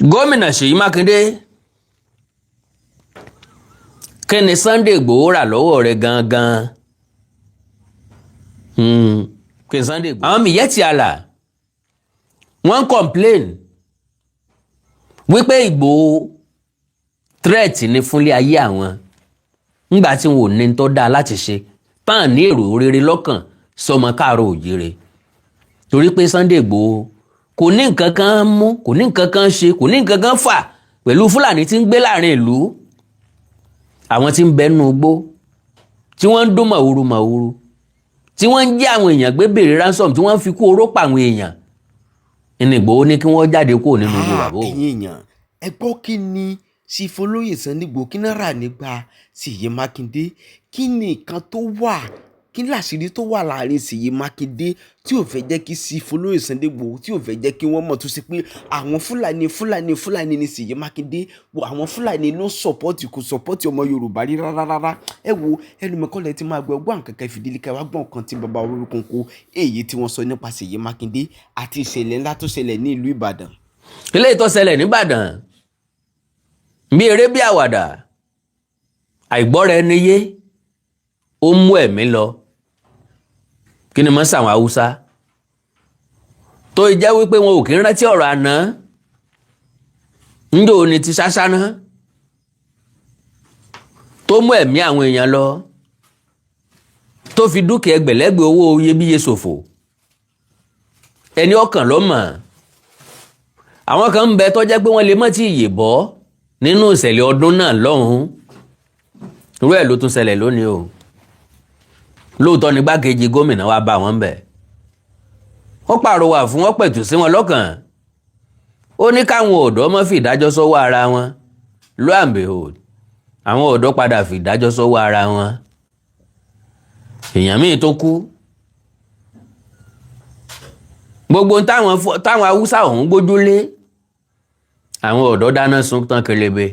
Gómìnà Ṣèyí Mákindé, kí ni Sunday Igboho rà lọ́wọ́ rẹ̀ gangan? Kí ni Sunday Igboho. Àwọn Miyetti Allah, wọ́n complain wípé Ìgbòho threat ni fúnlé ayé àwọn, ńgbà tí wọn ò ní tó dáa láti ṣe tán, ní èrò rere lọ́kàn sọmọ káàárọ̀ òjíire, torí pé Sunday Igboho kò ní nǹkan kan mú, kò ní nǹkan kan ṣe, kò ní nǹkan kan fà pẹ̀lú Fúlàní tí ń gbé láàrin ìlú, àwọn tí ń bẹ nínú igbó, tí wọ́n ń dún màwúru màwúru, tí wọ́n ń jí àwọn èèyàn gbé, béèrè ransom, tí wọ́n fi kú oró pa àwọn èèyàn ní Ìgbòho ní kí wọ́n jáde kúrò nínú igbó bàbá òun. Ẹ̀yin èèyàn, ẹ gbọ́, kí ni Chief Olóyè Sunday Igboho, kí náà rà nígbà Ṣèyí Mákindé? Kí ni nǹkan tó wà, kí làṣírí tó wà láàrin Ṣèyí Mákindé tí ò fẹ́ jẹ́ kí Chief Olóyè Sunday Igboho, tí ò fẹ́ jẹ́ kí wọ́n mọ̀, tó ṣe pé àwọn Fúlàní, Fúlàní, Fúlàní ni Ṣèyí Mákindé? Wo àwọn Fúlàní ló support, kò support ọmọ Yorùbá rí rárá rárá. Ẹ wo ẹnu mẹ́kọ́lẹ̀ tí máa gbọ́ ẹgbọ́n nǹkan kan fìdílé ká wá gbọ́n nǹkan tí bàbá Awíkonko èyí tí wọ́n sọ nípa Ṣèyí Mákindé àti ìṣẹ̀lẹ̀ ńlá tó ṣẹlẹ̀ ní ìlú Ìbàdàn. Ilé tó ṣẹlẹ̀ nìbàdàn, bí eré bí àwàdà, àìgbọ́ra ẹni yé, ó mú ẹ̀mí lọ. Kí ni mọ́ sàwọn Haúsá tó jẹ́ wípé wọn ò kí ń rántí ọ̀rọ̀ àná ńjò ní ti ṣáṣáná tó mú ẹ̀mí àwọn èèyàn lọ, tó fi dúkìá ẹgbẹ̀lẹ́gbẹ̀ owó iyebíye ṣòfò? Ẹni ọkàn ló mọ̀. Àwọn kan ń bẹ tó jẹ́ pé wọ́n lè mọ́ tí ìyè bọ́ nínú ìṣẹ̀lẹ̀ ọdún náà lọ́hùn-ún. Irú ẹ̀ ló tún ṣẹlẹ̀ lónìí o. Lóòótọ́ ní gbákejì gómìnà wa bá wọn bẹ̀, ó pàrọwà fún wọn, pẹ̀tù sí wọn lọ́kàn, ó ní káwọn ọ̀dọ́ má fi ìdájọ́ sọ́wọ́ ara wọn. Lo and behold, àwọn ọ̀dọ́ padà fi ìdájọ́ sọ́wọ́ ara wọn. Èèyàn míì tó kú, gbogbo táwọn Haúsá ọ̀hún gbójúlé, àwọn ọ̀dọ́ dáná sun tán kelebe.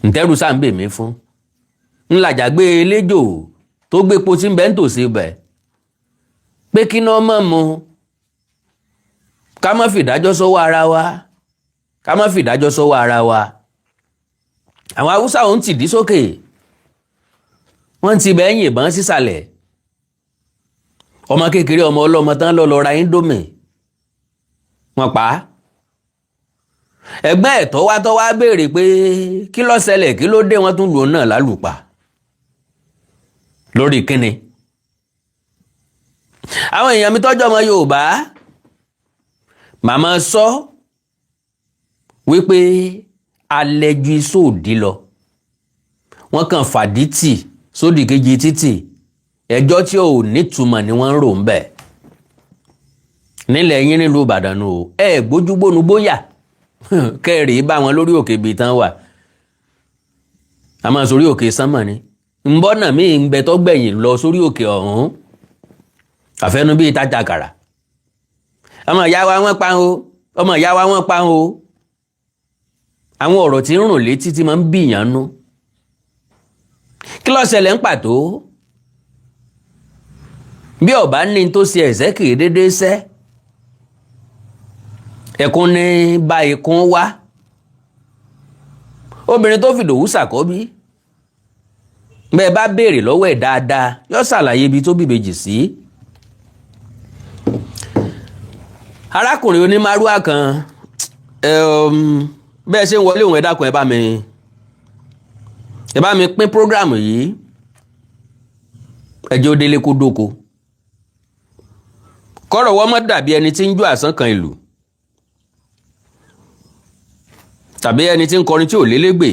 Ntẹ́rù sáǹbè mi fún ńlàjà gbé eléjò tó gbépo tí ń bẹ́ ń tòsí ibẹ̀ pé kí náà mọ̀ mu, ká má fìdájọ́ sọ́wọ́ ara wa, ká má fìdájọ́ sọ́wọ́ ara wa. Àwọn Haúsá ọ̀hún ti dí sókè, wọ́n ti bẹ́ẹ̀ yìnbọn sísàlẹ̀. Ọmọ kékeré, ọmọ ọlọ́mọ tán lọ lọ ra Indomie, wọ́n pa á. Ẹ̀gbọ́n ẹ̀ tó wá tó wá béèrè pé kí ló ṣẹlẹ̀, kí ló dé, wọ́n tún lò náà lálùpà lórí kíni. Àwọn èèyàn mi tọ́jú ọmọ Yorùbá, màmá sọ wípé alẹ́ ju iṣó òdì lọ, wọ́n kàn fàdítì sódì kejì títì. Ẹjọ́ tí ò nítumọ̀ ni wọ́n ń rò ń bẹ̀ nílẹ̀ yín nílùú Ìbàdàn nù o. Ẹ gbójúgbónu gbóyà kẹrì bá wọn lórí òkè ibi tán wà, a máa sórí òkè sánmọ̀ ni nbọ́nà míì ń bẹ tó gbẹ̀yìn lọ sórí òkè ọ̀hún, àfẹnú bíi tájà kàrà. Ọmọ ìyá wa wọ́n pa o, ọmọ ìyá wa wọ́n pa o. Àwọn ọ̀rọ̀ tí ń rùn létí tí máa ń bìyàn nú. Kí ló ṣẹlẹ̀ ń pàtó? Bí ọba ní tó ṣe ẹ̀sẹ̀ kì í dédé sẹ́, ẹkún ní bá ikún wá. Obìnrin tó fìdòwú ṣàkọ́bí, bẹ́ẹ̀ bá béèrè lọ́wọ́ ẹ̀ dáadáa, yóò ṣàlàyé ibi tó bìbejì sí. Arákùnrin onímárúwá kan, bẹ́ẹ̀ ṣe ń wọlé òun, ẹ dákun, ẹ bá mi pín program yìí, ẹ jẹ́ ó délé kó dóko, kọ́rọ̀ wọ́n mọ́ dàbí ẹni tí ń jó àsán kan ìlú tàbí ẹni tí ń kọrin tí ò lélégbè,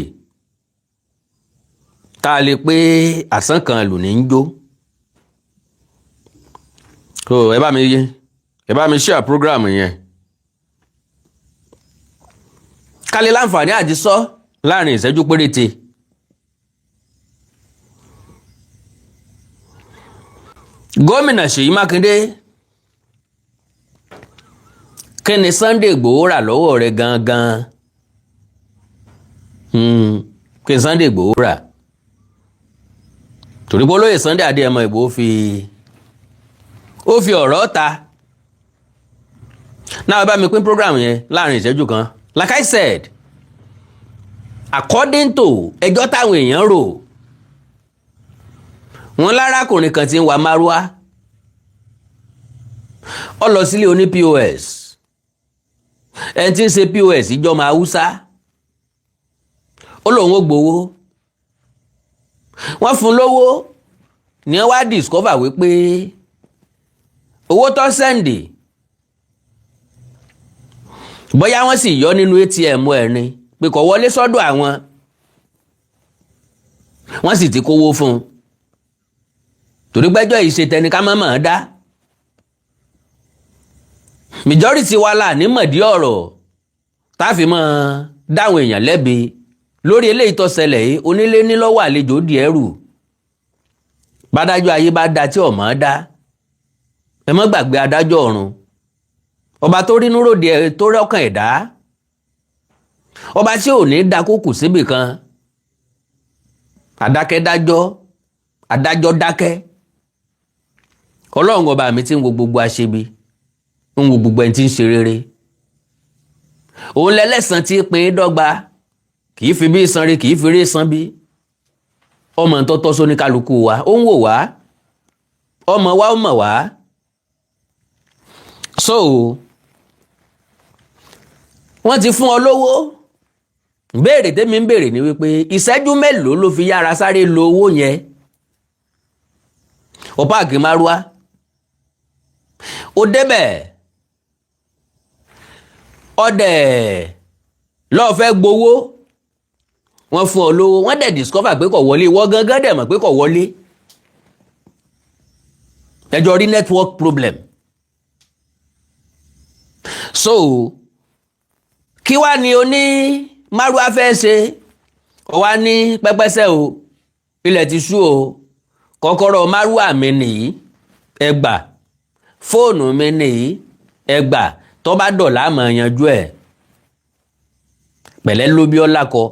tá a lè pé àsán kan ìlú ní ń jó. So ẹ bá mi share program yẹn, ká lè láǹfààní àti sọ láàrin ìṣẹ́jú péréte. Gómìnà Ṣèyí Mákindé, kí ni Sunday Igboho rà lọ́wọ́ rẹ̀ gangan? Kí ni Sunday Igboho rà? Torí pé olóyè Sunday Adéyẹmọ Ìgbòho fi ó fi ọ̀rọ̀ ta. Náà bá mi pín program yẹn láàrin ìṣẹ́jú kan. Like I said, according to ẹjọ́ táwọn èèyàn rò, wọ́n lárákùnrin kan tí ń wa márúwá, ó lọ sílé oní POS. Ẹni tí ń ṣe POS ìjọba Haúsá, ó lóun ó gbowó. Wọ́n fún lówó ní wọ́n wá discover wípé owó tó send, bóyá wọ́n sì yọ nínú ATM ẹ̀ ni, pé kò wọlé sọ́dọ̀ àwọn. Wọ́n sì ti kówó fún un, torí gbẹ́jọ́ yìí ṣe tẹni ká má mọ̀ ọ́n dá. Majority wa là ní mọ̀dí ọ̀rọ̀ tá a fi mọ́ dáwọn èèyàn lẹ́bi lórí eléyìí tó ṣẹlẹ̀ yìí. Onílé ní lọ́wọ́, àlejò di ẹrù. Bádájọ́ ayé bá da tí ọ̀mọ́ dá, ẹ má gbàgbé adájọ́ ọ̀run, ọba tó rínú ròde ẹ, tó rọ́kàn ẹ̀dá, ọba tí ò ní da kókù síbì kan, adákẹ́dájọ́, adájọ́ dákẹ́. Ọlọ́run ọba mi tí ń wo gbogbo aṣebi, ń wo gbogbo ẹni tí ń ṣe rere, òun lẹ́lẹ́sàn tí pín dọ́gba, kì í fi bí sanre, kì í fi rí san bí. Ọmọ tó tọ́ sóní kálukú wa, ó ń wò wá, ọmọ wa, ó mọ̀ wá. So wọ́n ti fún ọ lówó. Béèrè tèmi ń béèrè ni wípé, ìṣẹ́jú mélòó ló fi yára sáré lo owó yẹn? Ó park márúwá, ó débẹ̀, ọdẹ lọ́ọ́ fẹ́ gbowó, wọ́n fún ọ lówó, wọ́n dẹ̀ discover pé kò wọlé. Wọ́n gangan dẹ̀ mọ̀ pé kò wọlé. Ẹjọ́ rí network problem. So kí wá ní oní márúwá fẹ́ ṣe? Ó wá ní pẹ́pẹ́sẹ́ o, ilẹ̀ ti ṣú o, kọ́kọ́rọ́ márúwá mi nìyí, ẹ gbà, fóònù mi nìyí, ẹ gbà, tó bá dọ̀là mọ̀ yanjú ẹ̀. Pẹ̀lẹ́ ló bí ọ́ lákọ.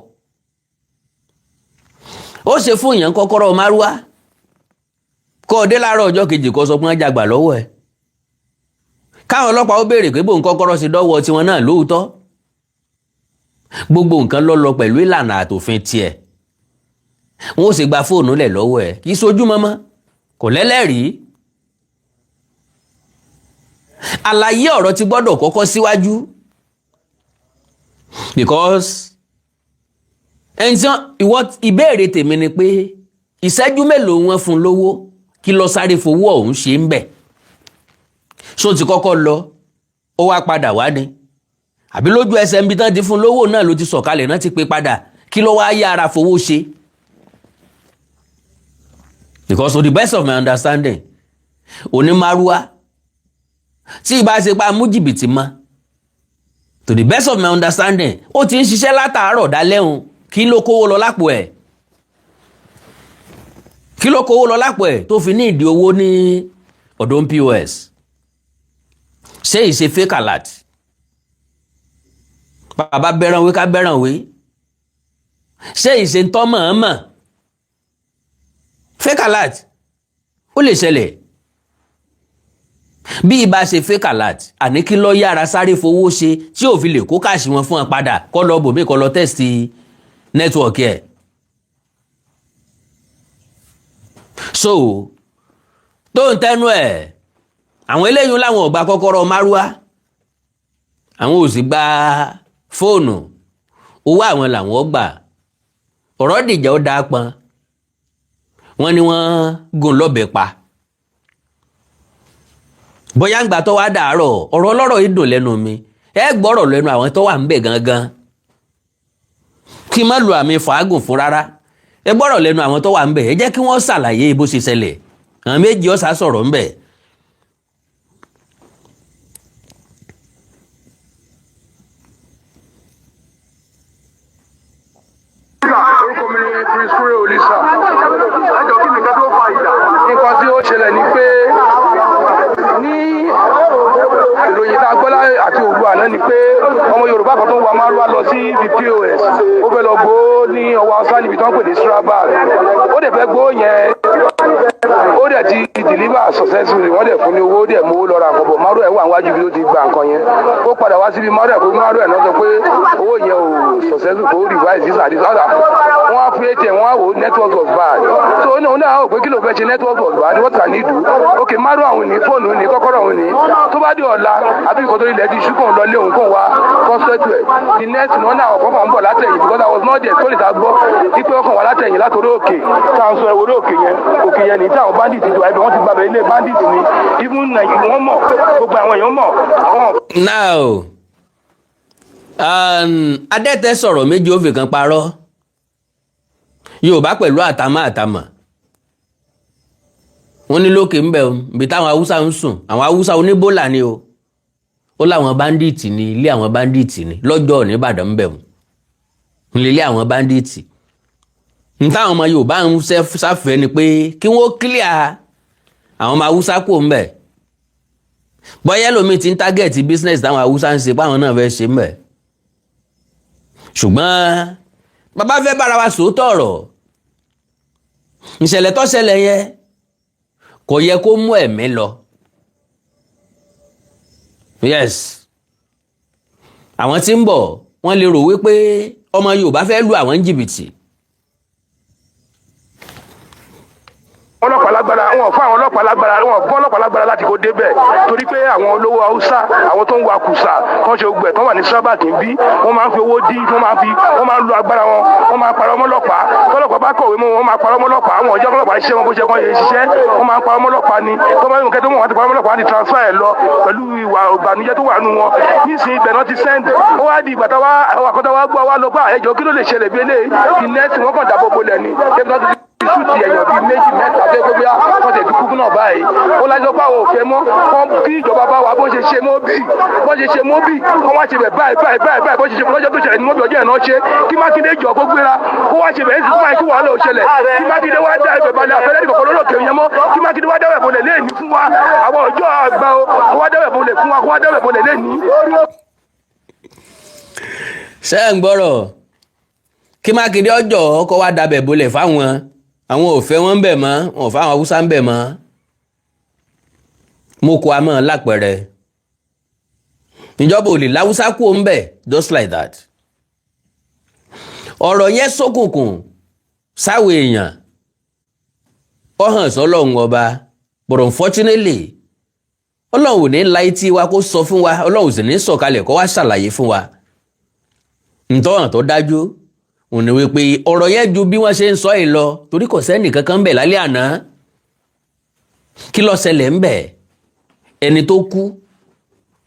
Ó ṣe fún èèyàn kọ́kọ́rọ́ márúwá, kó o dé láàárọ̀ ọjọ́ kejì, kó sọ pé wọ́n jagbà lọ́wọ́ ẹ̀, káwọn ọlọ́pàá ó béèrè pé bóun kọ́kọ́rọ́ sí dọ́wọ́ tiwọn náà. Lóòótọ́, gbogbo nǹkan ló lọ pẹ̀lú ìlànà àtòfin tiẹ̀. Wọn ó sì gba fóònù lẹ̀ lọ́wọ́ ẹ̀, kì í sojú mọ́mọ́, kò lẹ́lẹ́rìí. Àlàyé ọ̀rọ̀ ti gbọ́dọ̀ kọ́kọ́ síwájú, because ẹni tí ìwọ ìbéèrè tèmi ni pé, ìṣẹ́jú mélòó wọn fún lówó? Kí lọ sáré fowó ọ̀hún ṣe ń bẹ̀? Ṣó ti kọ́kọ́ lọ, ó wá padà wá ni, àbí lójú ẹsẹ̀ níbi tán ti fún lówó náà ló ti sọ̀kalẹ̀ náà ti pé padà? Kí ló wá yára fowó ṣe? Because to the best of my understanding, onímàrúwá tí ìbá ṣe pa mú jìbìtì mọ́, to the best of my understanding, ó ti ń ṣiṣẹ́ látàárọ̀ dálẹ́hùn. Kí ló kówó lọ lápò ẹ̀? Kí ló kówó lọ lápò ẹ̀ tó fi ní ìdí owó ní ọ̀dọ̀ POS? Ṣé ìṣe fake alert? Bàbá bẹ́ràn wí, ká bẹ́ràn wí. Ṣé ìṣe ń tọ́ mọ̀ọ́mọ̀? Fake alert ó lè ṣẹlẹ̀. Bí ibà ṣe fake alert, àní kí lọ yára sáré fowó ṣe tí ò fi lè kó cash wọn fún wọn padà, kọ́ lọ bòmí, kọ́ lọ test network ẹ̀? So tó ń tẹnu ẹ̀, àwọn eléyìí làwọn ò gba kọ́kọ́rọ́ márúwá, àwọn ò sì gba fóònù, owó àwọn làwọn gbà. Ọ̀rọ̀ dìjà, ó dáa pọn. Wọ́n ní wọ́n gún lọ́bẹ pa. Bóyá ń gbà tó wá dàárọ̀, ọ̀rọ̀ ọlọ́rọ̀ yìí dùn lẹ́nu mi. Ẹ gbọ́rọ̀ lẹ́nu àwọn tó wà ń bẹ̀ gangan, kí n má lu àmì fàágùn fún rárá. Ẹ gbọ́rọ̀ lẹ́nu àwọn tó wà ń bẹ̀, ẹ jẹ́ kí wọ́n ṣàlàyé bó ṣe ṣẹlẹ̀. Àwọn méjì ọ̀sà sọ̀rọ̀ ń bẹ̀. Orúkọ mi ni Prince Kure Olisa. Ẹjọ, kí nìkan tó fa ìjà? Nǹkan tí ó ṣẹlẹ̀ ni pé, ní ìròyìn tá a gbọ́ àti òru àná ni pé Ọmọ Yorùbá kan tó ń wa márúwá lọ sí ibi POS, ó fẹ́ lọ gbó ní ọwọ́ Haúsá níbi tó ń pè ní Strabag. Ó dẹ̀ fẹ́ gbó yẹn, ó dẹ̀ ti deliver successfully. Wọ́n dẹ̀ fún ní owó, ó dẹ̀ mú owó lọ ra nǹkan bọ̀. Márùn ẹ̀ wà níwájú bí ó ti gba nǹkan yẹn. Ó padà wá síbi márùn ẹ̀ pé márùn ẹ̀ náà sọ pé owó yẹn ò successful, kò revise this and this other. Wọ́n á fi ATM, wọ́n á wò ó, network was bad. So ó ní òun náà ó pé kí ló fẹ́ ṣe? Network was bad, what can he do? Ok, márùn àwọn ní fóònù ní kọ́kọ́rọ́ òun ní tó bá dé ọ̀la àbí nǹkan tó ilẹ̀ ti ṣú, kóun lọ lé òun, kóun wá kọ́sẹ́tù ẹ̀. The next one náà, ọ̀kọ́ kan ń bọ̀ látẹ̀yìn, because I was not there. Story ta gbọ́ wípé ọkàn wà látẹ̀yìn látòrí òkè tá à ń sọ ẹ̀, orí òkè yẹn, òkè yẹn ní tí àwọn bandit ti wà. Ibẹ̀ wọ́n ti gbàbẹ̀, ilé bandit ni. Even wọ́n mọ̀, gbogbo àwọn èèyàn mọ̀ àwọn. Now, adẹ́tẹ̀ sọ̀rọ̀ méjì, ó fi kan parọ́. Yorùbá pẹ̀lú àtàmọ́ àtàmọ́, wọ́n ní lókè ń bẹ̀ ibi táwọn Haúsá ń sùn, àwọn Haúsá oníbólà ni o. Ó láwọn bandit ní ilé, àwọn bandit ní lọ́jọ́ nìbàdàn ń bẹ̀ wọ́n nílé àwọn bandit. Ní táwọn ọmọ Yorùbá ń sáfẹ́ ni pé kí wọ́n clear àwọn ọmọ Haúsá kò ń bẹ̀. Bọ́yá lómi ti ń target business táwọn Haúsá ń ṣe, páwọn náà fẹ́ ṣe ń bẹ̀. Ṣùgbọ́n bàbá fẹ́ bára wa sòótọ́ ọ̀rọ̀, ìṣẹ̀lẹ̀ tó ṣẹlẹ̀ yẹn kò yẹ kó mú ẹ̀mí lọ. Yes, àwọn tí ń bọ̀, wọ́n lè rò wípé ọmọ Yorùbá fẹ́ lu àwọn jìbìtì. Ọlọ́pàá lágbára wọn fún àwọn ọlọ́pàá lágbára wọn fún ọlọ́pàá lágbára láti kó débẹ̀, torí pé àwọn olówó Haúsá, àwọn tó ń wa kùsà tó ń ṣe gbẹ tó wà ní Strabag ń bí, wọ́n máa ń fi owó dí, wọ́n máa ń lo agbára wọn. Wọ́n máa ń parọ́ mọ́lọ́pàá. Tọ́lọ́pàá bá kọ̀wé mọ́, wọ́n máa parọ́ mọ́lọ́pàá. Àwọn ọjọ́ ọlọ́pàá ṣiṣẹ́ wọn bó ṣe kọ́ yẹ ṣiṣẹ́, wọ́n máa ń parọ́ mọ́lọ́pàá ni. Tó bá yẹ kẹ́ tó mọ̀, wọ́n ti parọ́ mọ́lọ́pàá, ti transfer ẹ̀ lọ pẹ̀lú ìwà ìbànújẹ́ tó wà nù wọn nísìnyí. Ibẹ̀ náà ti send. Ó wá di ìgbà táwa àwọn àkọ́tà wa gbọ́ wa lọ gbà ẹjọ́, kí ló lè ṣẹlẹ̀ bí eléyìí? The next, wọ́n kàn dábò bolẹ̀ ni. Ṣé wọ́n ti shoot èèyàn bíi méjì mẹ́ta tó gbé wọ́n ti kúkú náà báyìí? Ó lájọ pé àwọn ò fẹ́ mọ́ kọ́ kí ìjọba bá wa bó ṣe ṣe mọ́ bí, bó ṣe ṣe mọ́ bí, kọ́ wá ṣe bẹ̀ báyìí báyìí báyìí báyìí, bó ṣe ṣe lọ́jọ́ tó ṣẹlẹ̀ ní mọ́bí ọjọ́ ẹ̀ náà ṣe. Kí Mákindé jọ kó gbéra kó wá ṣe bẹ̀ ẹ́ sì fún àìkú wàhálà ò ṣẹlẹ̀. Kí Mákindé wá dá ibẹ̀ balẹ̀, àfẹ́lẹ́ nìkan lólókè yẹn mọ́. Kí Mákindé wá dáwẹ̀ bolẹ̀ léèní fún wa. Àwọn ọjọ́ àgbà o, kó wá dáwẹ̀ bolẹ̀ fún wa, kó wá dáwẹ̀ bolẹ̀ léèní. Ṣé ń gbọ́rọ̀? Kí Mákindé ọjọ́ kó wá dabẹ̀ bolẹ̀ fáwọn. Àwọn ò fẹ́ wọn ń bẹ̀ mọ́, wọn ò fẹ́ àwọn Haúsá ń bẹ̀ mọ́. Mo kó a mọ́ lápẹ̀rẹ̀, ìjọba ò lè láwùsá kú ń bẹ̀ just like that. Ọ̀rọ̀ yẹn ṣókùnkùn sáwọ èèyàn, ó hàn sọ́lọ́run ọba. But unfortunately, Ọlọ́run ò ní la etí wa kó sọ fún wa, Ọlọ́run sì ní sọ̀kalẹ̀ kó wá ṣàlàyé fún wa. Ntọ́hàn tó dájú òun ni wípé ọ̀rọ̀ yẹn ju bí wọ́n ṣe ń sọ yìí lọ, torí kò sẹ́nì kankan ń bẹ̀ lálẹ́ àná. Kí ló ṣẹlẹ̀ ń bẹ̀? Ẹni tó kú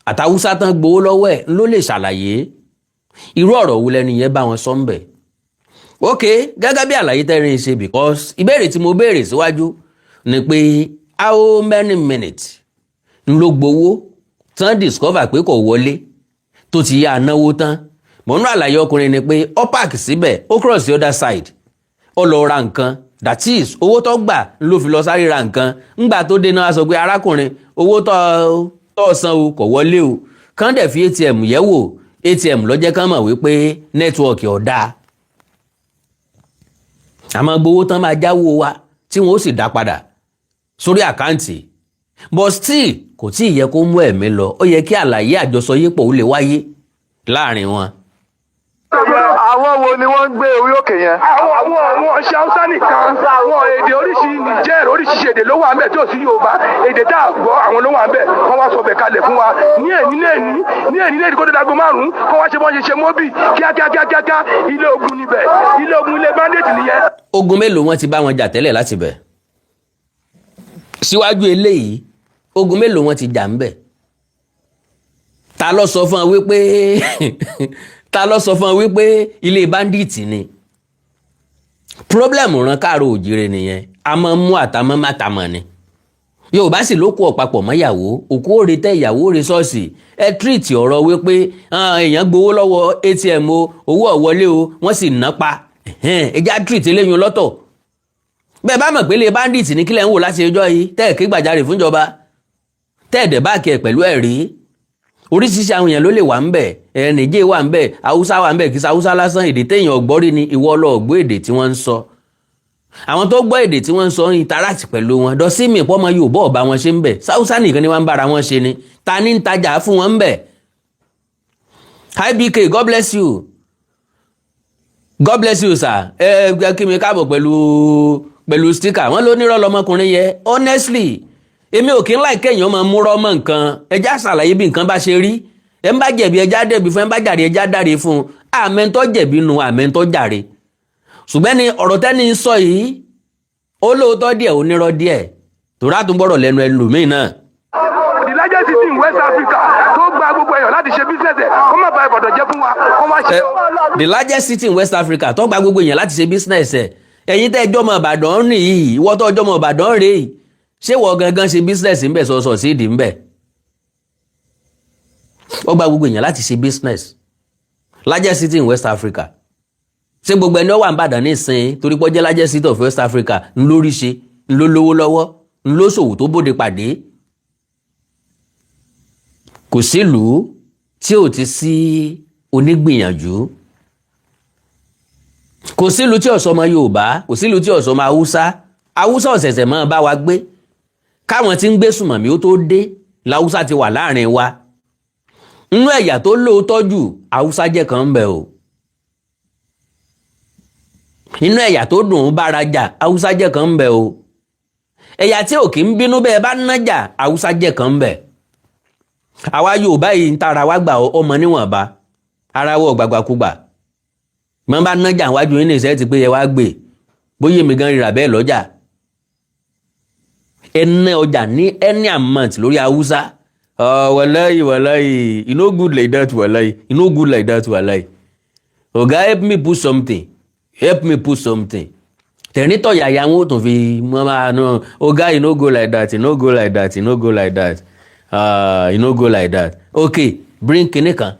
àtàwùsá tán gbowó lọ́wọ́ ẹ̀ ló lè ṣàlàyé irú ọ̀rọ̀ wo lẹni yẹn bá wọn sọ ń bẹ̀. Ok, gẹ́gẹ́ bí àlàyé tẹ́rin ṣe, because ìbéèrè tí mo béèrè síwájú ni pé how many minutes ló gbowó tán discover pé kò wọlé, tó ti yá náwó tán? Mọ̀nú àlàyé ọkùnrin ni pé ó park síbẹ̀, ó cross the other side, ó lọ ra nǹkan. That is, owó tó gbà ló fi lọ sáré ra nǹkan. Ńgbà tó dé náà, a sọ pé arákùnrin, owó tó san o kò wọlé o. Kán dẹ̀ fi ATM yẹ̀ wò. ATM ló jẹ́ kán mọ̀ wípé network ò dáa. Àmọ́ gbowó tán, máa jáwó wa tí wọ́n ó sì dá padà sórí account. But still, kò tí ì yẹ kó mú ẹ̀mí lọ. Ó yẹ kí àlàyé àjọsọyépọ̀ ó lè wáyé láàrin wọn. Àwọn wo ni wọ́n ń gbé orí òkè yẹn? Àwọn ṣe Haúsá nìkan, àwọn èdè oríṣi Niger, oríṣiríṣi èdè ló wà ń bẹ̀ tí ò sí Yorùbá. Èdè tá a gbọ́, àwọn ló wà ń bẹ̀. Wọ́n wá sọ bẹ̀ kalẹ̀ fún wa ní èní ní èní ní èní ní èní, kó tó dago 5, kó wá ṣe bọ́n ṣe ṣe mọ́bì kíákíákíákíá. Ilé ogun níbẹ̀, ilé ogun, ilé bandit nìyẹn. Ogun mélòó wọn ti bá wọn jà tẹ́lẹ̀ láti bẹ̀ síwájú eléyìí? Ogun mélòó wọn ti jà ń bẹ̀? Ta ló sọ fún ọ wípé ilé bandit ni? Problem ràn káàró òjìrè nìyẹn. A máa ń mú àtàmọ́ mátàmọ́ ni. Yorùbá sì ló kó ọ̀pápọ̀ mọ́yàwó, òkú òre tẹ ìyàwó òre ṣọ́ọ̀ṣì. Ẹ treat ọ̀rọ̀ wípé èèyàn gbowó lọ́wọ́ ATM o, owó ọ̀wọ́lé o, wọ́n sì ná pa. Ẹ já treat eléyìí lọ́tọ̀. Bẹ́ẹ̀ bá mọ̀ pé lè bandit ní, kílẹ̀ ń wò láti ẹjọ́ yìí tẹ́ ẹ̀ ké gbàjarè fúnjọba, tẹ́ ẹ̀ dẹ̀ back ẹ̀ pẹ̀lú ẹ̀rí? Oríṣiríṣi àwọn èèyàn ló lè wà ń bẹ̀. Ẹ̀ Nìjẹ́ wà ń bẹ̀, Haúsá wà ń bẹ̀. Kì í ṣe Haúsá lásán, èdè téèyàn ọ̀gbọ́rí ni. Ìwọ lọ gbọ́ èdè tí wọ́n ń sọ. Àwọn tó gbọ́ èdè tí wọ́n ń sọ ń interact pẹ̀lú wọn. Dọ́símì pọ́mọ Yorùbá ọ̀bá wọn ṣe ń bẹ̀. Sáúsá nìkan ni wọ́n ń bára wọn ṣe ni. Ta ní ń tajà fún wọn ń bẹ̀? IBK, God bless you, God bless you, sir. Ẹ ẹ kí mi káàbọ̀ pẹ̀lú sticker. Wọ́n ló nírọ́ lọmọkùnrin yẹn. Honestly, èmi ò kí ń láì kéèyàn máa múrọ́ mọ́ nǹkan. Ẹjá ṣàlàyé bí nǹkan bá ṣe rí. Ẹ ń bá jẹ̀bi, ẹjá dẹ̀bi fún. Ẹ ń bá jàre, ẹjá dáre fún. Àmẹ́ńtọ́ jẹ̀bi nu, àmẹ́ńtọ́ jàre. Ṣùgbọ́n ní ọ̀rọ̀ tẹ́ni ń sọ yìí, ó lóòótọ́ díẹ̀, ó nírọ́ díẹ̀, tòrá tún gbọ́rọ̀ lẹ́nu ẹlòmíì náà. The largest city in West Africa tó gba gbogbo èèyàn láti ṣe business ẹ̀, kó má ba Ìbàdàn jẹ́ fún wa, kó má ṣe. The largest city in West Africa tó gba gbogbo èèyàn láti ṣe business ẹ̀. Ẹ̀yin tẹ́ ẹjọ́ mọ Ìbàdàn nìyí, ìwọ tó ọjọ́ mọ Ìbàdàn rèé, ṣé wọ́n gangan ṣe business ńbẹ̀ sọ̀sọ̀ sí ìdí ńbẹ̀? Ó gba gbogbo èèyàn láti ṣe business, largest city in West Africa. Ṣé gbogbo ẹni ó wà ń Ìbàdàn nísìnyí, torí pé ó jẹ́ largest city of West Africa, ńlórí ṣe ńló lówó lọ́wọ́, ńló ṣòwò tó bóde pàdé? Kò sílùú tí ò ti sí onígbìyànjú. Kò sílùú tí ọ̀sọ́ ọmọ Yorùbá, kò sílùú tí ọ̀sọ́ ọmọ Haúsá. Haúsá ọ̀sẹ̀sẹ̀ máa bá wa gbé. Káwọn tí ń gbé sùmọ̀mí ó tó dé, làwúsá ti wà láàrin wa. Nínú ẹ̀yà tó lóòótọ́ jù, Haúsá jẹ́ kan ń bẹ o. Nínú ẹ̀yà tó dùn ún bára jà, Haúsá jẹ́ kan ń bẹ o. Ẹ̀yà tí ò kí ń bínú bẹ́ẹ̀ bá nájà, Haúsá jẹ́ kan ń bẹ. Àwa Yorùbá yìí ń tara wá gbà ọmọ níwọ̀nba, ara wọ̀ gbàgbàkúgbà mọ́ bá nájà wájú yín ní ìṣẹ́ ti pé ẹ wá gbé. Bóyá èmi gan rírà bẹ́ẹ̀ lọ́jà, ẹ ná ọjà ní any amount lórí Haúsá. Wàláyì, wàláyì, e no good like that. Wàláyì, e no good like that. Wàláyì, oga, help me put something, help me put something. Tẹ̀rín tọ̀yàyà wọn ò tún fi mọ́ máa nù. Oga, e no go like that, e no go like that, e no go like that, e no go like that. Okay, bring kinní kan.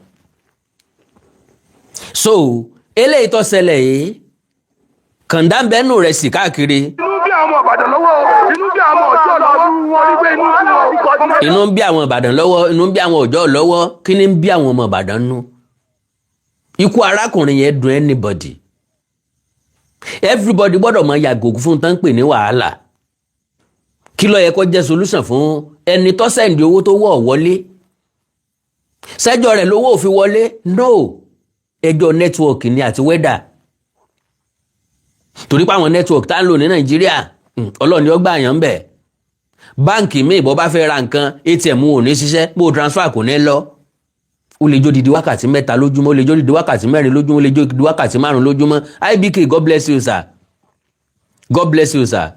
So eléyìí tó ṣẹlẹ̀ yìí, kàńdá ń bẹ́nu rẹ̀ sì káàkiri. Inú bí àwọn Ìbàdàn lọ́wọ́, inú bí àwọn Ọ̀yọ́ lọ́wọ́, wọ́n ní pé inú bí wọn. Inú ń bí àwọn Ìbàdàn lọ́wọ́, inú ń bí àwọn Ọ̀yọ́ lọ́wọ́. Kí ni ń bí àwọn ọmọ Ìbàdàn nú? Ikú arákùnrin yẹn dùn anybody, everybody gbọ́dọ̀ mọ yàgò fún tán pè ní wàhálà. Kí ló yẹ kó jẹ́ solution fún ẹni tó send owó tó wọ̀ wọlé? Sẹ́jọ́ rẹ̀ lówó ò fi wọlé? No, ẹjọ́ network ni àti weather, torí pé àwọn network tá ń lò ní Nàìjíríà, Ọlọ́run ni ó gbà yàn ń bẹ̀. Báǹkì míì, bọ́ bá fẹ́ ra nǹkan, ATM ò ní ṣiṣẹ́, bó transfer kò ní lọ. Ó lè jó didi wákàtí 3 lójúmọ́, ó lè jó didi wákàtí 4 lójúmọ́, ó lè jó didi wákàtí 5 lójúmọ́. IBK, God bless you, sir. God bless you, sir.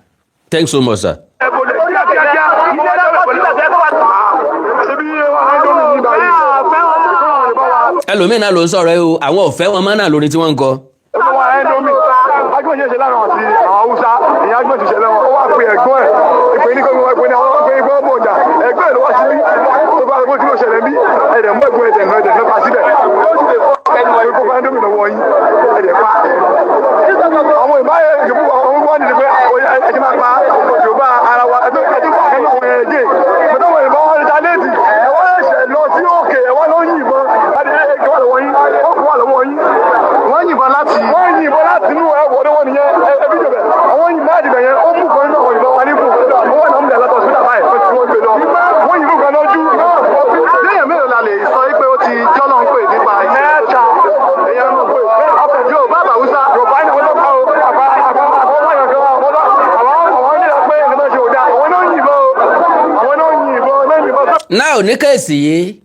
Thanks so much, sir. Ẹ̀bùn kíákíá ilé ẹjọ́ pẹ̀lú ṣebí ẹjọ́ mi ní báyìí. Ẹlòmíín náà ló ń sọ̀rọ̀ ẹ o. Àwọn ọ̀fẹ́ wọn mọ́ náà lórí tí wọ́n ń kọ. Ẹgbẹ́ wa ẹ̀ńdọ́mì agbọ́n ṣe ṣe láàrin àti àwọn Haúsá ìyẹn, agbọ́n ti ṣẹlẹ̀ wọn. Ó wá pe ẹ̀gbọ́n ẹ̀, ìpè ní kọ́kọ́, ìpè ní àwọn ìpè ní kọ́kọ́ bọ̀jà. Ẹ̀gbọ́n ẹ̀ ló wá síbí tó bá gbọ́ tí ló ṣẹlẹ̀ bí ẹ̀dẹ̀ mú ẹ̀gbọ́n ẹ̀dẹ̀ náà, ẹ̀dẹ̀ náà pa síbẹ̀. Ó sì lè fọ́ ẹ̀kọ́ fún ẹ̀ńdọ́mì lọ́wọ́ yín, ẹ̀dẹ̀ pa àwọn ìbáyé ìjọba. Àwọn wọn ní pé ẹ ti máa pa Yorùbá ara wa, ẹ ti pa àwọn ẹ̀jẹ̀ pẹ̀lú àwọn ìbọn wọn ta léèdì. Ẹ wọ́n ṣẹ̀ lọ sí òkè, ẹ wọ́n lọ yìnbọn ẹ̀kọ́ wà lọ́wọ́ yín, ó kọ́ wà lọ́wọ́ yín. Wọ́n yìnbọn láti. Wọ́n yìnbọn láti inú ẹ̀wọ̀ ọdún wọn nìyẹn. Ẹ fídíò bẹ̀ àwọn yìnbọn láti bẹ̀ yẹn. Ó mú kan nínú àwọn ìbọn wa nípò ó wà náà ń bẹ̀ látọ̀ sí báyìí pé tí wọ́n gbé lọ. Wọ́n yìnbọn kan lójú. Léèyàn mélòó la lè sọ pé ó ti jọ́lọ́ ń pè nípa Mẹ́ta èèyàn ló pè. Yorùbá àbàwùsá? Yorùbá ní wọ́n tó kọ́ o. Àbá àbá àwọn wáyà kan àwọn ní pé nǹkan tó ṣe ò dáa. Àwọn náà yìnbọn o, àwọn náà yìnbọn náà yìnbọn. Náà ní case yìí,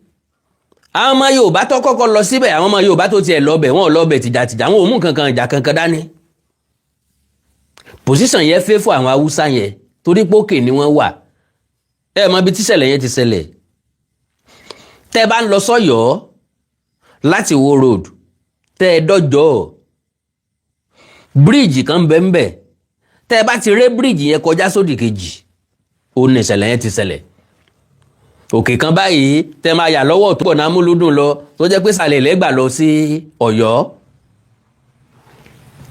àwọn ọmọ Yorùbá tó kọ́kọ́ lọ síbẹ̀, àwọn ọmọ Yorùbá tó tiẹ̀ lọ́bẹ̀, wọn ò lọ́bẹ̀ tìjàtìjà, wọn ò mú kankan ìjà kankan dání. Position yẹn fẹ́ fún àwọn Haúsá yẹn torí pókè ni wọ́n wà. Ẹ mọ ibi tíṣẹ̀lẹ̀ yẹn ti ṣẹlẹ̀. Tẹ́ bá ń lọ sọ́yọ́ láti Ìwó Road, tẹ́ ẹ dọ́jọ́ bíríìjì kan bẹ́ẹ̀ ń bẹ̀, tẹ́ ẹ bá ti ré bíríìjì yẹn kọjá sódì kejì, ó ní ìṣẹ̀lẹ̀ yẹn ti ṣẹlẹ̀. Òkè kan báyìí tẹ́ máa yà lọ́wọ́ tó pọ̀ náà múlùdùn lọ, tó jẹ́ pé sàlẹ̀ lẹ́gbà lọ sí Ọ̀yọ́.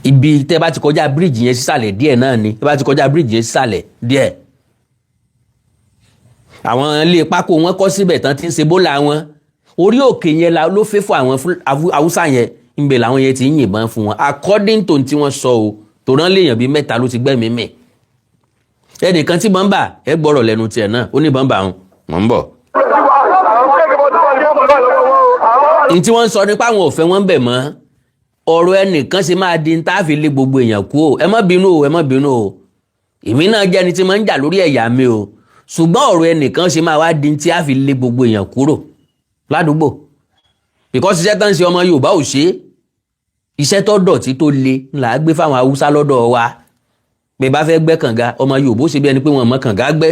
Ibi tẹ́ bá ti kọjá bíríìjì yẹn sísàlẹ̀ díẹ̀ náà ni. Tẹ́ bá ti kọjá bíríìjì yẹn sísàlẹ̀ díẹ̀, àwọn ilé pákó wọn kọ́ síbẹ̀ tán ti ń ṣe bólà wọn. Orí òkè yẹn la ló fẹ́ fún àwọn Haúsá yẹn ńbẹ làwọn yẹn ti ń yìnbọn fún wọn, according to tí wọ́n sọ o. Tòrán léèyàn bíi mẹ́ta ló ti gbẹ́mìí mì. Ẹnìkan tí bọ́ńbà ẹ gbọ́rọ̀ lẹ́nu tiẹ̀ náà, ó ní bọ́ńbà ń mọ̀ ń bọ̀. N tí wọ́n ń sọ nípa àwọn òfin wọn bẹ̀ mọ́. Ọ̀rọ̀ ẹnìkan ṣe máa di tá a fi lé gbogbo èèyàn kú o. Ẹ má bínú o, ẹ má bínú o. Èmi náà jẹ́ ẹni tí máa ń jà lórí ẹ̀yà mi o, ṣùgbọ́n ọ̀rọ̀ ẹnìkan ṣe máa wá di tí a fi lé gbogbo èèyàn kúrò ládùúgbò, because iṣẹ́ tó ń ṣe, ọmọ Yorùbá ò ṣe é. Iṣẹ́ tó dọ̀tí tó le là á gbé fáwọn Haúsá lọ́dọ̀ wa. Bẹ́ẹ̀ bá fẹ́ gbẹ́ kànga, ọmọ Yorùbá ó ṣe bí ẹni pé wọn mọ̀ kànga gbẹ́.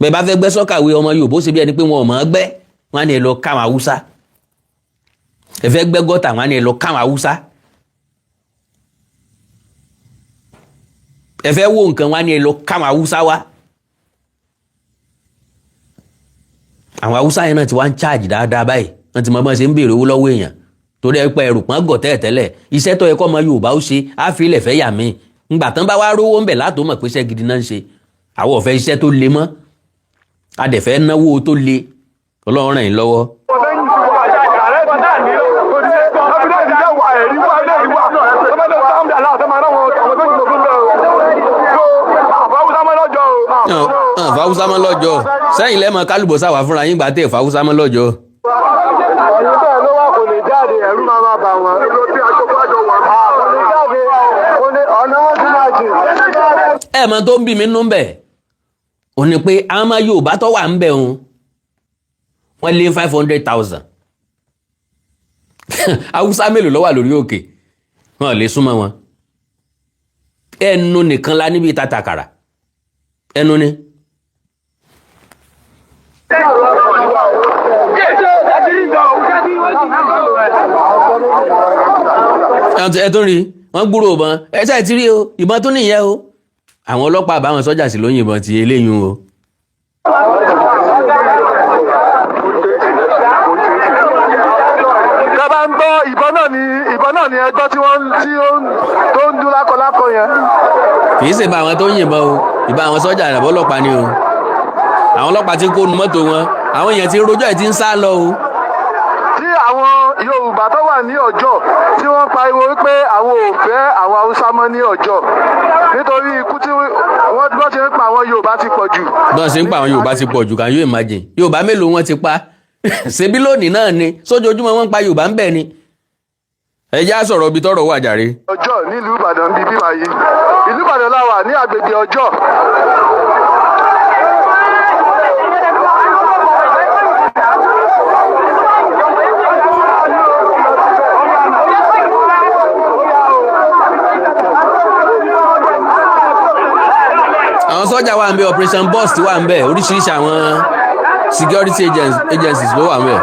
Bẹ́ẹ̀ bá fẹ́ gbẹ́ soakaway, ọmọ Yorùbá ó ṣe bí ẹni pé wọn ò mọ̀ gbẹ́. Wọn á ní ẹ lọ káwọn Haúsá. Ẹ fẹ́ gbẹ́ gọ́tà, wọn á ní ẹ lọ káwọn Haúsá. Ẹ fẹ́ wó nǹkan, wọn á ní ẹ lọ káwọn Haúsá wá. Àwọn Haúsá yẹn náà ti wá ń cháàjì dáadáa báyìí. Wọ́n ti mọ bọ́n ṣe ń béèrè owó lọ́wọ́ èèyàn, torí ẹ pé ẹrù pọ́n gọ̀ tẹ́lẹ̀tẹ́lẹ̀. Iṣẹ́ tó yẹ kọ́ ọmọ Yorùbá ó ṣe, á fi ilẹ̀ fẹ́ yà mí. Ngbà tán bá wá rówó ń bẹ̀ látò mọ̀ pé iṣẹ́ gidi náà ń ṣe. Àwọn ò fẹ́ iṣẹ́ tó le mọ́, a dẹ̀ fẹ́ náwó tó le. Ọlọ́run ràn yín lọ́wọ́. Fàwùsá mọ́ lọ́jọ́ sẹ́yìn lẹ́mọ̀ kálùbọ́sà wà fúnra yín gbà tẹ̀ fàwùsá mọ́ lọ́jọ́. Ọ̀yìn bẹ́ẹ̀ ló wà, kò lè jáde, ẹ̀rú máa máa bà wọ́n. Kò lè jáde, kò lè, ọ̀nà wọn ti máa jìn. Ẹ mọ tó ń bí mi nú bẹ̀ ò ní pé àwọn ọmọ Yorùbá tó wà ń bẹ̀ òun, wọ́n lé 500,000. Haúsá mélòó ló wà lórí òkè? Wọn lè súnmọ́ wọn. Ẹnu nìkan la níbi tàtàkàrà ẹnu ni. Ẹ tún rí wọn gbúrò ìbọn, ẹ ṣáà ti rí o, ìbọn tún nìyẹn o. Àwọn ọlọ́pàá àbáwọn sọ́jà sì ló yìnbọn ti eléyìí o. Tẹ́ bá ń gbọ́ ìbọn náà ni, ìbọn náà ni ẹgbọ́ tí wọ́n tí ó ń tó ń dún lákọlákọ yẹn. Kì í ṣe bá àwọn tó ń yìnbọn o, ìbá àwọn sọ́jà àbọ̀ ọlọ́pàá ni o. Àwọn ọlọ́pàá ti kó nu mọ́tò wọn, àwọn èèyàn ti rojọ́ ẹ̀ ti ń sá lọ o. Tí àwọn Yorùbá tó wà ní Ọjọ́ tí wọ́n pariwo wípé àwọn ò fẹ́ àwọn Haúsá mọ́ ní Ọjọ́, nítorí ikú tí wọ́n ti ń pa àwọn Yorùbá ti pọ̀ jù. Bọ́n ṣe ń pa àwọn Yorùbá ti pọ̀ jù. Can you imagine? Yorùbá mélòó wọ́n ti pa? Ṣebí lónìí náà ni, sójoojúmọ́ wọ́n ń pa Yorùbá ń bẹ̀ ni. Ẹ já sọ̀rọ̀ ibi tọ́rọ̀ wà jàre. Ọjọ́ nílùú Ìbàdàn bíi bíbá yìí, ìlú Ìbàdàn la wà ní agbègbè Ọjọ́. Àwọn sọ́jà wà ń bẹ̀, operation burst wà ń bẹ̀, oríṣiríṣi àwọn security agencies ló wà ń bẹ̀.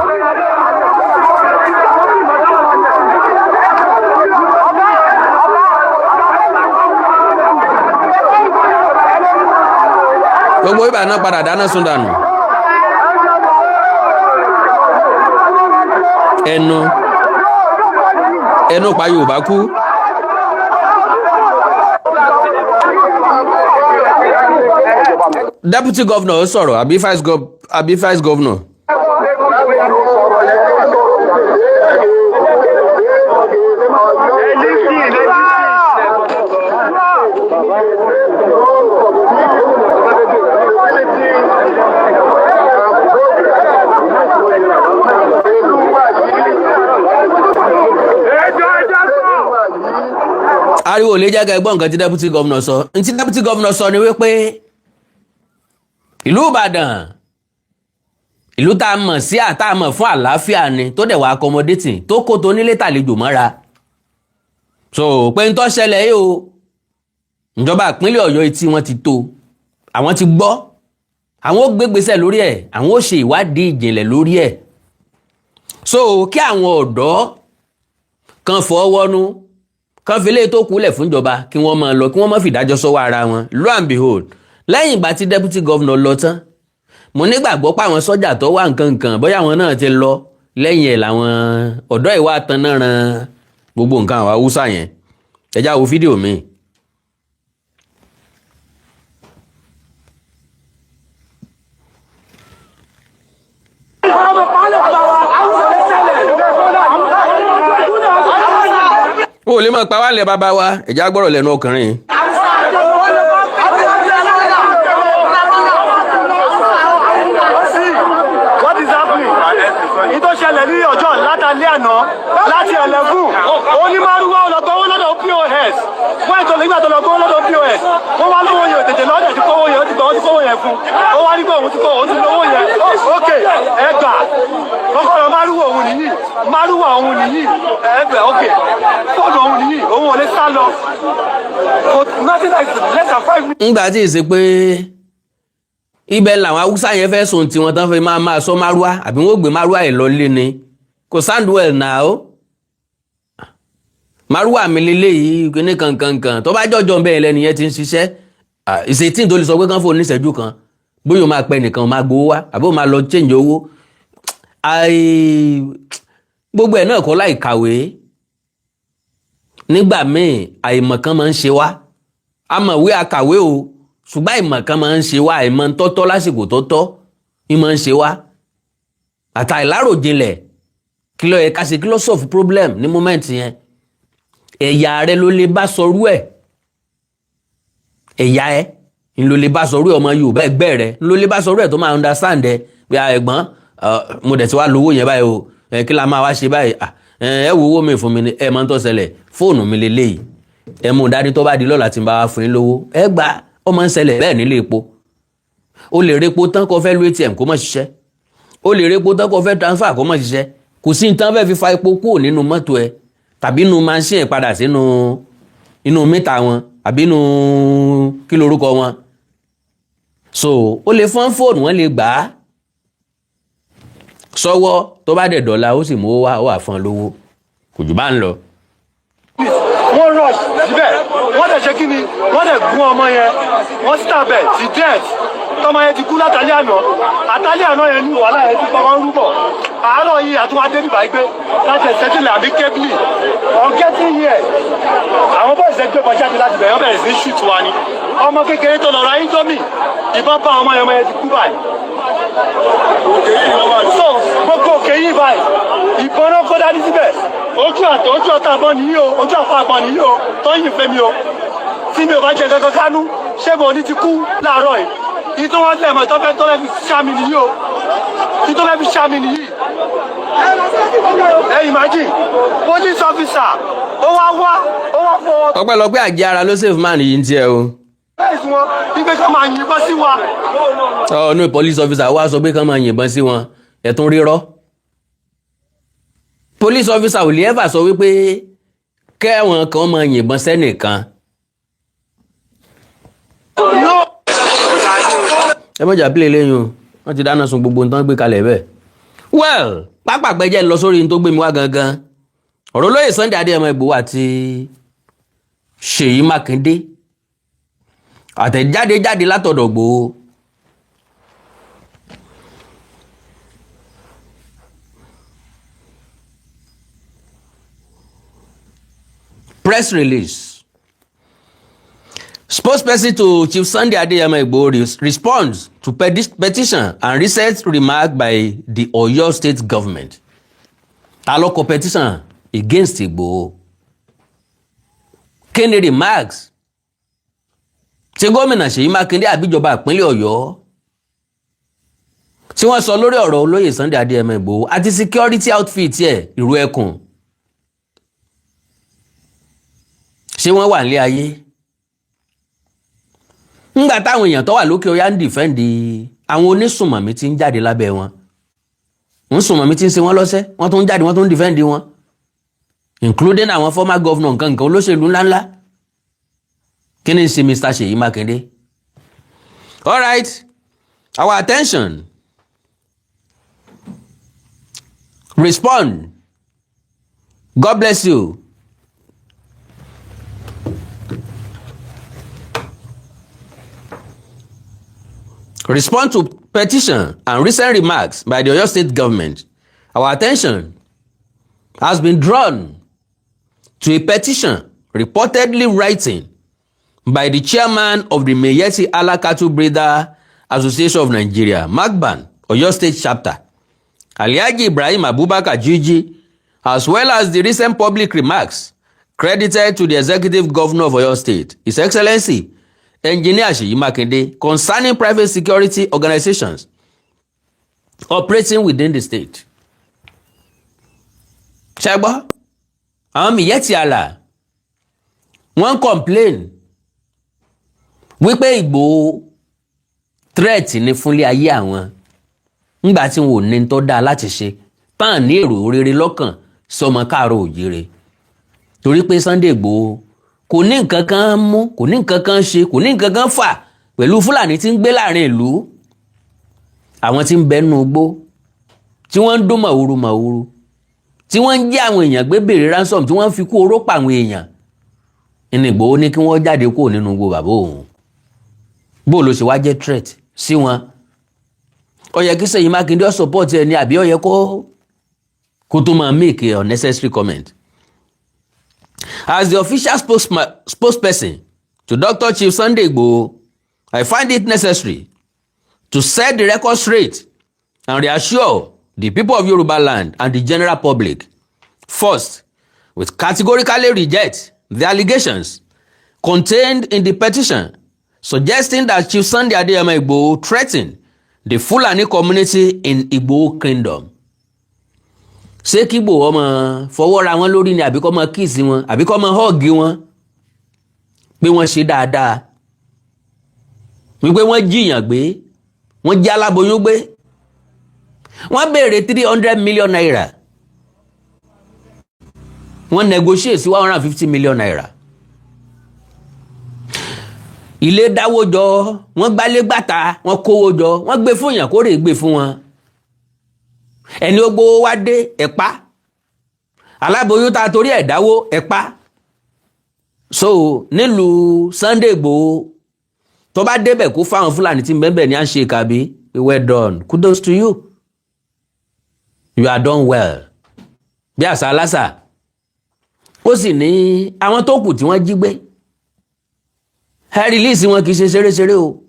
Gbogbo ibà náà padà dáná sun dànù. Ẹnu ẹnu pa Yorùbá kú. Deputy governor sọ̀rọ̀ àbí vice governor. Ariwo ò lè jẹ́ ká ẹ gbọ́ nǹkan tí deputy governor sọ. N tí deputy governor sọ ni wípé ìlú Ìbàdàn, ìlú tá a mọ̀ sí àtà mọ̀ fún àlàáfíà ni, tó dẹ̀ wá accommodating, tó kó tó nílé tàlejò mọ́ra. So pé ń tó ṣẹlẹ̀ yìí o, ìjọba ìpínlẹ̀ Ọ̀yọ́, etí wọn ti tó, àwọn ti gbọ́, àwọn ó gbégbèsè lórí ẹ̀, àwọn ó ṣe ìwádìí ìjìnlẹ̀ lórí ẹ̀. So kí àwọn ọ̀dọ́ kan fọwọ́nú kan fi léyìí tó kúlẹ̀ fúnjọba, kí wọ́n máa lọ, kí wọ́n má fìdájọ́ sọ́wọ́ ara wọn. Lo and behold, lẹ́yìn ìgbà tí deputy governor lọ tán, mo nígbàgbọ́ pé àwọn sọ́jà tó wà nǹkan nǹkan, bóyá àwọn náà ti lọ lẹ́yìn ẹ̀, làwọn ọ̀dọ́ ìwà tanná ran gbogbo nǹkan àwọn Haúsá yẹn. Ẹ já wo fídíò mi. Ó lè máa pa wá lẹ̀ bàbá wa. Ẹ̀já gbọ́rọ̀ lẹ́nu ọkùnrin. What is happening? Ní tó ṣẹlẹ̀ ní ọjọ́ látàlẹ́ àná láti 11, onímọ̀rúwá ọlọ́gbọ́wọ́ lọ́dọ̀ POS. Wọ́n ètò nígbà tó lọ gbọ́wọ́ lọ́dọ̀ POS. Wọ́n wá lówó yẹn tètè lọ́dẹ̀ tí kówó yẹn ó ti gbọ́ ó ti kówó yẹn fún. Ó wá nígbà òun ti kó òun ti lówó yẹn. Ok, ẹ gbà. Kọ́kọ́rọ́ márùwá òun nìyí. Márùwá òun nìyí. Ẹ gbà, ok. Fóònù òun nìyí. Òun ò lè sá lọ. For nothing like less than 5 minutes. Ńgbà tí ì ṣe pé ibẹ̀ làwọn Haúsá yẹn fẹ́ sùn tí wọ́n tán fi máa máa sọ márúwá, àbí wọ́n ó gbé márúwá ẹ̀ lọ lé ni. Kò sound well now. Márúwá mi lélẹ́yìí, kíní kankankan tó bá jọjọ bẹ́ẹ̀ lẹ́nu yẹn ti ń ṣiṣẹ́ ìṣètì tó lè sọ pé kán fóun níṣẹ́jú kan, bóyá o máa pẹ́ nìkan máa gbowó wá àbí o máa lọ change owó. Gbogbo ẹ̀ náà kọ́ láì kàwé. Nígbà míì, àìmọ̀ kan máa ń ṣe wá. Amọ̀wé akàwé o, ṣùgbọ́n àìmọ̀ kan máa ń ṣe wá. Àìmọ̀ tọ́tọ́ lásìkò tọ́tọ́ ní máa ń ṣe wá, àtàìláròjinlẹ̀. Kí ló yẹ ká ṣe? Kí ló solve problem ní moment yẹn? Ẹ̀yà rẹ ló lè bá sọrú ẹ̀. Ẹ̀yà ẹ̀ ń ló lè bá sọrú ẹ̀. Ọmọ Yorùbá ẹgbẹ́ rẹ ń ló lè bá sọrú ẹ̀ tó máa understand ẹ pé, "Ah, ẹ̀gbọ́n, mo dẹ̀ ti wá lówó yẹn báyìí o. Kí la máa wá ṣe báyìí? Ẹ wo owó mi fún mi ni. Ẹ máa ń tó ṣẹlẹ̀, fóònù mi lélẹ́yìí, ẹ mú un dání. Tó bá di lọ́la tí n bá wá fún yín lówó, ẹ gbà." Ó máa ń ṣẹlẹ̀ bẹ́ẹ̀ nílé epo. O lè repo tán kó fẹ́ lu ATM, kó má ṣiṣẹ́. O lè repo tán kó fẹ́ transfer, kó má ṣiṣẹ́. Kò sí nǹkan fẹ́ fi fa epo kúrò nínú mọ́tò ẹ tàbí inú machine ẹ padà sínú inú meter wọn àbí inú kí lorúkọ wọn. So o lè fọ́n fóònù, wọn lè gbà á sọ́wọ́. Tó bá dẹ̀ dọ̀la, ó sì mú wá, ó wà fún ọ lówó. Kò jù bá ń lọ. Wọ́n rush síbẹ̀, wọ́n dẹ̀ ṣe kí ni, wọ́n dẹ̀ gún ọmọ yẹn, wọ́n stab ẹ̀ sí death. Tọmọ yẹn ti kú látàlẹ́ àná. Àtàlẹ́ àná yẹn ní wàhálà yẹn ti pọ̀, wọ́n rúbọ̀. Àárọ̀ yìí àtúwádé bíbá yìí pé láti ẹ̀sẹ̀ tilẹ̀ àbí kébìlì. On getting here, àwọn boys ẹ̀ gbé bọ́ jáde láti bẹ̀rẹ̀, wọ́n bẹ̀rẹ̀ sí shoot wa ni. Ọmọ kékeré tó lọ ra Indomie, ìbọn bá ọmọ yẹn, ọmọ yẹn ti kú báyìí. So gbogbo òkè yìí báyìí, ìbọn náà kó dání síbẹ̀. Ojú àtọ ojú ọ̀tá àbọ̀ nìyí o, ojú àfọ àbọ̀ nìyí o, tó yìn fẹ́ mi o. Tí mi ò bá jẹ kankan kánú, ṣé mo ní ti kú láàárọ̀ yìí? Yìí tó wọ́n lẹ̀ mọ́ tó fẹ́ fi ṣá mi nìyí o. Yìí tó fẹ́ fi ṣá mi nìyí. Ẹ imagine, police officer ó wá wá, ó wá fọwọ́ Ọpẹ́lọpẹ́ àjẹ́ ara ló save man yìí ń tiẹ̀ o. bẹ́ẹ̀ sí wọn wípé ká máa yìnbọn sí wa. Ọ̀nù police officer wá sọ pé kán máa yìnbọn sí wọn. Ẹ̀tún rírọ́, police officer ò lè ever sọ wípé kẹ́wọ̀n kan máa yìnbọn sẹ́nìkan. No. Ẹ mọ̀jà pílẹ̀ lẹ́yìn o, wọ́n ti dáná sun gbogbo nǹkan gbé kalẹ̀ bẹ́ẹ̀. Well, pápápẹ́ jẹ́ ń lọ sórí ní tó gbé mi wá gangan, ọ̀rọ̀ olóyè Sunday Adéyẹmọ Ìgbòho àti Ṣèyí Mákindé. Àtẹ̀jáde jáde látọ̀dọ̀ Ìgbòho. Press release. Spokesperson to Chief Sunday Adeyemo Igboho responds to petition and recent remark by the Oyo State government. Ta ló kọ petition against Igboho? Kí ni remarks? Ṣé gómìnà Ṣèyí Mákindé àbíjọba ìpínlẹ̀ Ọ̀yọ́ tí wọ́n sọ lórí ọ̀rọ̀ olóyè Sunday Adeyemo Igboho àti security outfit ẹ̀, ìrú ẹkùn? Ṣé wọ́n wà nílé ayé ńgbà táwọn èèyàn tó wà lókè ọyá ń defend àwọn onísùnmọ̀mí tí ń jáde lábẹ́ wọn? Ń sùnmọ̀mí tí ń ṣe wọ́n lọ́sẹ̀, wọ́n tún ń jáde, wọ́n tún ń defend wọn, including àwọn former governor, nǹkan nǹkan, olóṣèlú ńláńlá. Kí ni ń ṣe Mr. Ṣèyí Mákindé? All right, our attention, respond. God bless you. Respond to petition and recent remarks by the Oyo State government. Our attention has been drawn to a petition reportedly written by the chairman of the Miyetti Allah Cattle Breeder Association of Nigeria, MACBAN, Oyo State Chapter, Alhaji Ibrahim Abubakar Jiji, as well as the recent public remarks credited to the Executive Governor of Oyo State, His Excellency Engineer Seyi Makinde, concerning private security organizations operating within the state. Ṣẹ́gbọ́, àwọn Miyetti Allah, wọ́n complain wípé Ìgbòho threat ní fúnlé ayé àwọn ńgbà tí wọn ò ní tó dáa láti ṣe tán ní èrò rere lọ́kàn sọmọ káàárọ̀ òjíire, torí pé Sunday Ìgbòho kò ní nǹkan kan mú, kò ní nǹkan kan ṣe, kò ní nǹkan kan fà pẹ̀lú Fúlàní tí ń gbé láàrin ìlú, àwọn tí ń bẹ nínú igbó, tí wọ́n ń dún màwúru màwúru, tí wọ́n ń jí àwọn èèyàn gbé, béèrè ransom, tí wọ́n ń fi kú oró pa àwọn èèyàn. Ní Ìgbòho ní kí wọ́n jáde kúrò nínú igbó bàbá òun. Bó ló ṣe wá jẹ́ threat sí wọn? Ó yẹ kí Ṣèyí Mákindé ó support ẹ ní, àbí ó yẹ kó tó máa make a unnecessary comment? As the official spokesperson to Dr. Chief Sunday Igboho, I find it necessary to set the record straight and reassure the people of Yoruba land and the general public. First, we categorically reject the allegations contained in the petition suggesting that Chief Sunday Adeyemo Igboho threatened the Fulani community in Igboho Kingdom. Ṣé kí Igboho ọmọ fọwọ́ ra wọn lórí ni, àbí kó máa kiss wọn, àbí kó máa hug wọn pé wọ́n ṣe dáadáa, wípé wọ́n jí èèyàn gbé, wọ́n jí aláboyún gbé? Wọ́n béèrè ₦300 million, wọ́n negotiate sí ₦150 million. Ilé dáwó jọ, wọ́n gbálé gbàtà, wọ́n kówó jọ, wọ́n gbé fún yàn kórè gbé fún wọn. Ẹni ó gbowó wá dé ẹ̀pá, aláboyún tá a torí ẹ̀ dáwó ẹ̀pá. So nílùú Sunday Igboho, tó bá débẹ̀, kó fáwọn Fúlàní tí ń bẹ́ẹ̀ ní à ń ṣe kàbí, "Well done, kudos to you, you are done well," bí àṣà aláṣà. Ó sì ní àwọn tó kù tí wọ́n jí gbé, ẹ release wọn, kì í ṣe ṣeréṣeré o.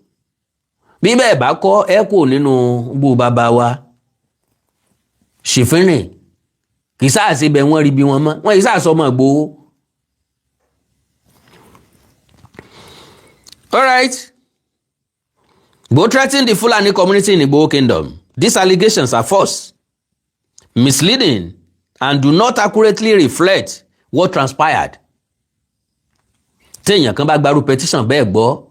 Bí bẹ́ẹ̀ bá kọ́, ẹ kò nínú gbó bàbá wa ṣèfínrìn, kì í sáà ṣe bẹ̀ wọ́n rí bí wọn mọ́, wọ́n kì í sáà sọ ọmọ Ìgbòho. All right. Igboho threatened the Fulani community in Igboho Kingdom. These allegations are false, misleading, and do not accurately reflect what transpired. Téèyàn kan bá gbarú petition bẹ́ẹ̀ gbọ́,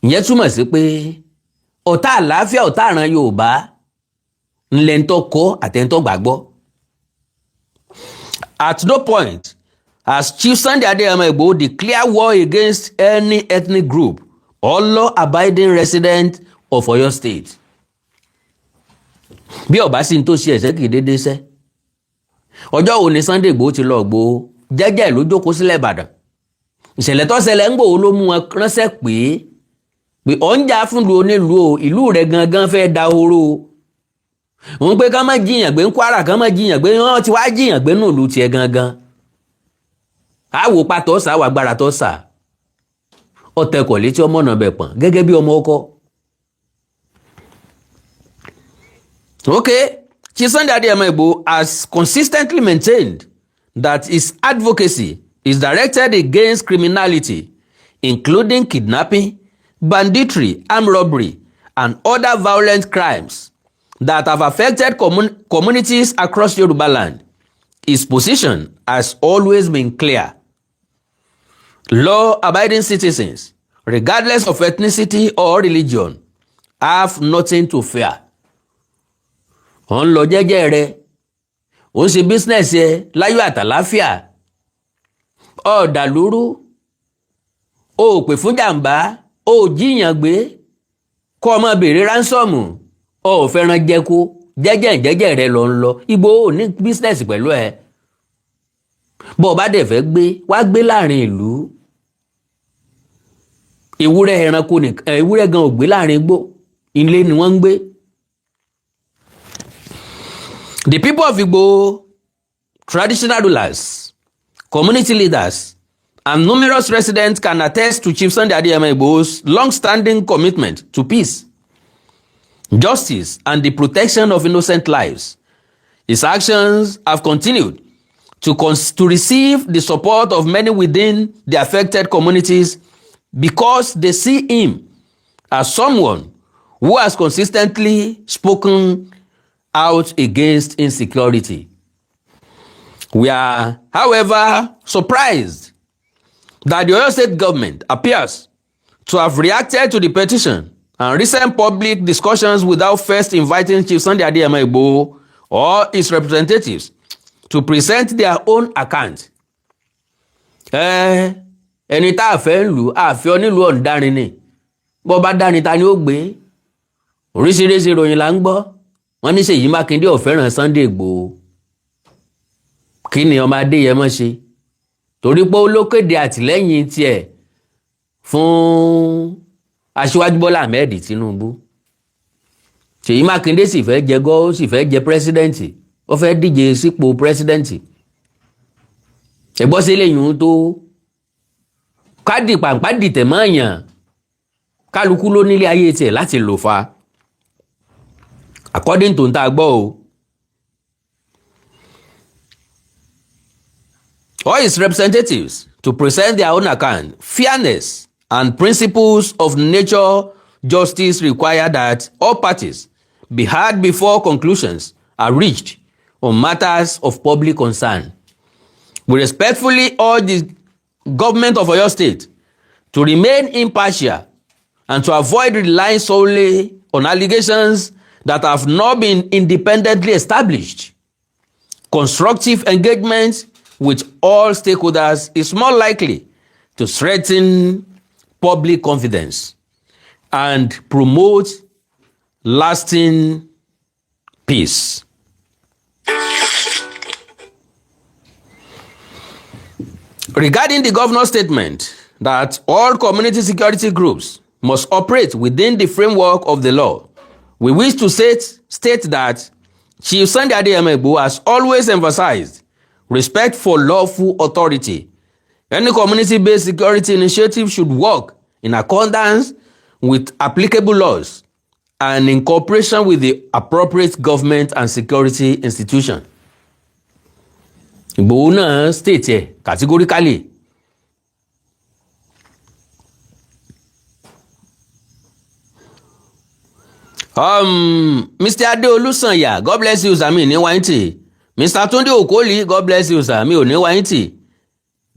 ìyẹn túmọ̀ sí pé ọ̀tá àlàáfíà, ọ̀tá àràn Yorùbá ńlẹ̀ ń tọ́ kọ́ àtẹ̀ńtọ́ gbàgbọ́. At no point has Chief Sunday Adeyemo Igboho declared war against any ethnic group or law-abiding resident of Oyo State. Bí ọba sí ní tó ṣe ẹ̀ṣẹ̀, kì í dédé ṣẹ́. Ọjọ́ wo ni Sunday Igboho ti lọ Ìgbòho? Jẹ́jẹ́ ló jókòó sílẹ̀ Ìbàdàn. Ìṣẹ̀lẹ̀ tó ṣẹlẹ̀ ń Gbòho ló mú wọn ránṣẹ́ pé ọ̀ ń jà fún ìlú onílùú o, ìlú rẹ̀ gangan fẹ́ dahoro o. Òun pé ká má jí èèyàn gbé ń Kwara, ká má jí èèyàn gbé, wọ́n ti wá jí èèyàn gbé nù ìlú tiẹ̀ gangan. Àwò pàtó sà wà gbára tó sà ọ̀tẹ̀kọ̀ létí ọmọ náà bẹ̀ pọ̀n gẹ́gẹ́ bí ọmọ ọkọ. Okay, Chief Sunday Adeyemo Igboho has consistently maintained that his advocacy is directed against criminality, including kidnapping, banditry, armed robbery, and other violent crimes that have affected communities across Yoruba land. His position has always been clear. Law-abiding citizens, regardless of ethnicity or religion, have nothing to fear. Ò ń lọ jẹ́jẹ́ rẹ, ò ń ṣe business ẹ láyọ̀ àtàláfíà, ọ̀dàlúrú, o ò pè fún jàǹbá, o ò jí èèyàn gbé kó o máa béèrè ransom, o ò fẹ́ràn jẹ́kó, jẹ́jẹ́ jẹ́jẹ́ rẹ lọ ń lọ. Ìgbòho ò ní business pẹ̀lú ẹ. Bó o bá dẹ̀ fẹ́ gbé, wá gbé láàrin ìlú. Ewúrẹ́ ẹranko nìkan, ewúrẹ́ gan ò gbé láàrin igbó, ilé ni wọ́n ń gbé. The people of Igboho, traditional rulers, community leaders, and numerous residents can attest to Chief Sunday Adeyemo Igboho's long-standing commitment to peace, justice, and the protection of innocent lives. His actions have continued to receive the support of many within the affected communities because they see him as someone who has consistently spoken out against insecurity. We are, however, surprised that the Oyo State government appears to have reacted to the petition and recent public discussions without first inviting Chief Sunday Adeyemo Igboho or his representatives to present their own account. Ẹ ẹni tá a fẹ́ ń lù àfẹ́ onílùú ọ̀ndarin ni bọ́ bá dárin ta ni ó gbé. Oríṣiríṣi ìròyìn là ń gbọ́. Wọ́n ní Ṣèyí Mákindé ò fẹ́ràn Sunday Igboho. Kí ni ọmọ Adéyẹmọ ṣe? Torí pé ó ló kéde àtìlẹ́yìn tiẹ̀ fún Aṣíwájú Bọ́lá Ahmed Tinubu. Ṣèyí Mákindé sì fẹ́ jẹ gọ́, ó sì fẹ́ jẹ president, ó fẹ́ díje sípò president. Ẹ̀gbọ́n sí lẹ́yìn tó kádì pàǹpá dìtẹ̀ mọ́ èèyàn. Kálukú ló nílé ayé tiẹ̀ láti lò fa, according to n tá a gbọ́ o. Or his representatives to present their own account. Fairness and principles of nature justice require that all parties be heard before conclusions are reached on matters of public concern. We respectfully urge the government of Oyo State to remain impartial and to avoid relying solely on allegations that have not been independently established. Constructive engagement with all stakeholders is more likely to strengthen public confidence and promote lasting peace. Regarding the governor's statement that all community security groups must operate within the framework of the law, we wish to state that Chief Sunday Adeyemo Igboho has always emphasized respect for lawful authority. Any community-based security initiative should work in accordance with applicable laws and in cooperation with the appropriate government and security institution. Ìgbòho náà state ẹ̀ categorically. Mr. Adeolu Sanya, God bless you, sir, mi ní wáyé tì. Mr. Tunde Okoli, God bless you, sir, mi ò ní wáyé tì.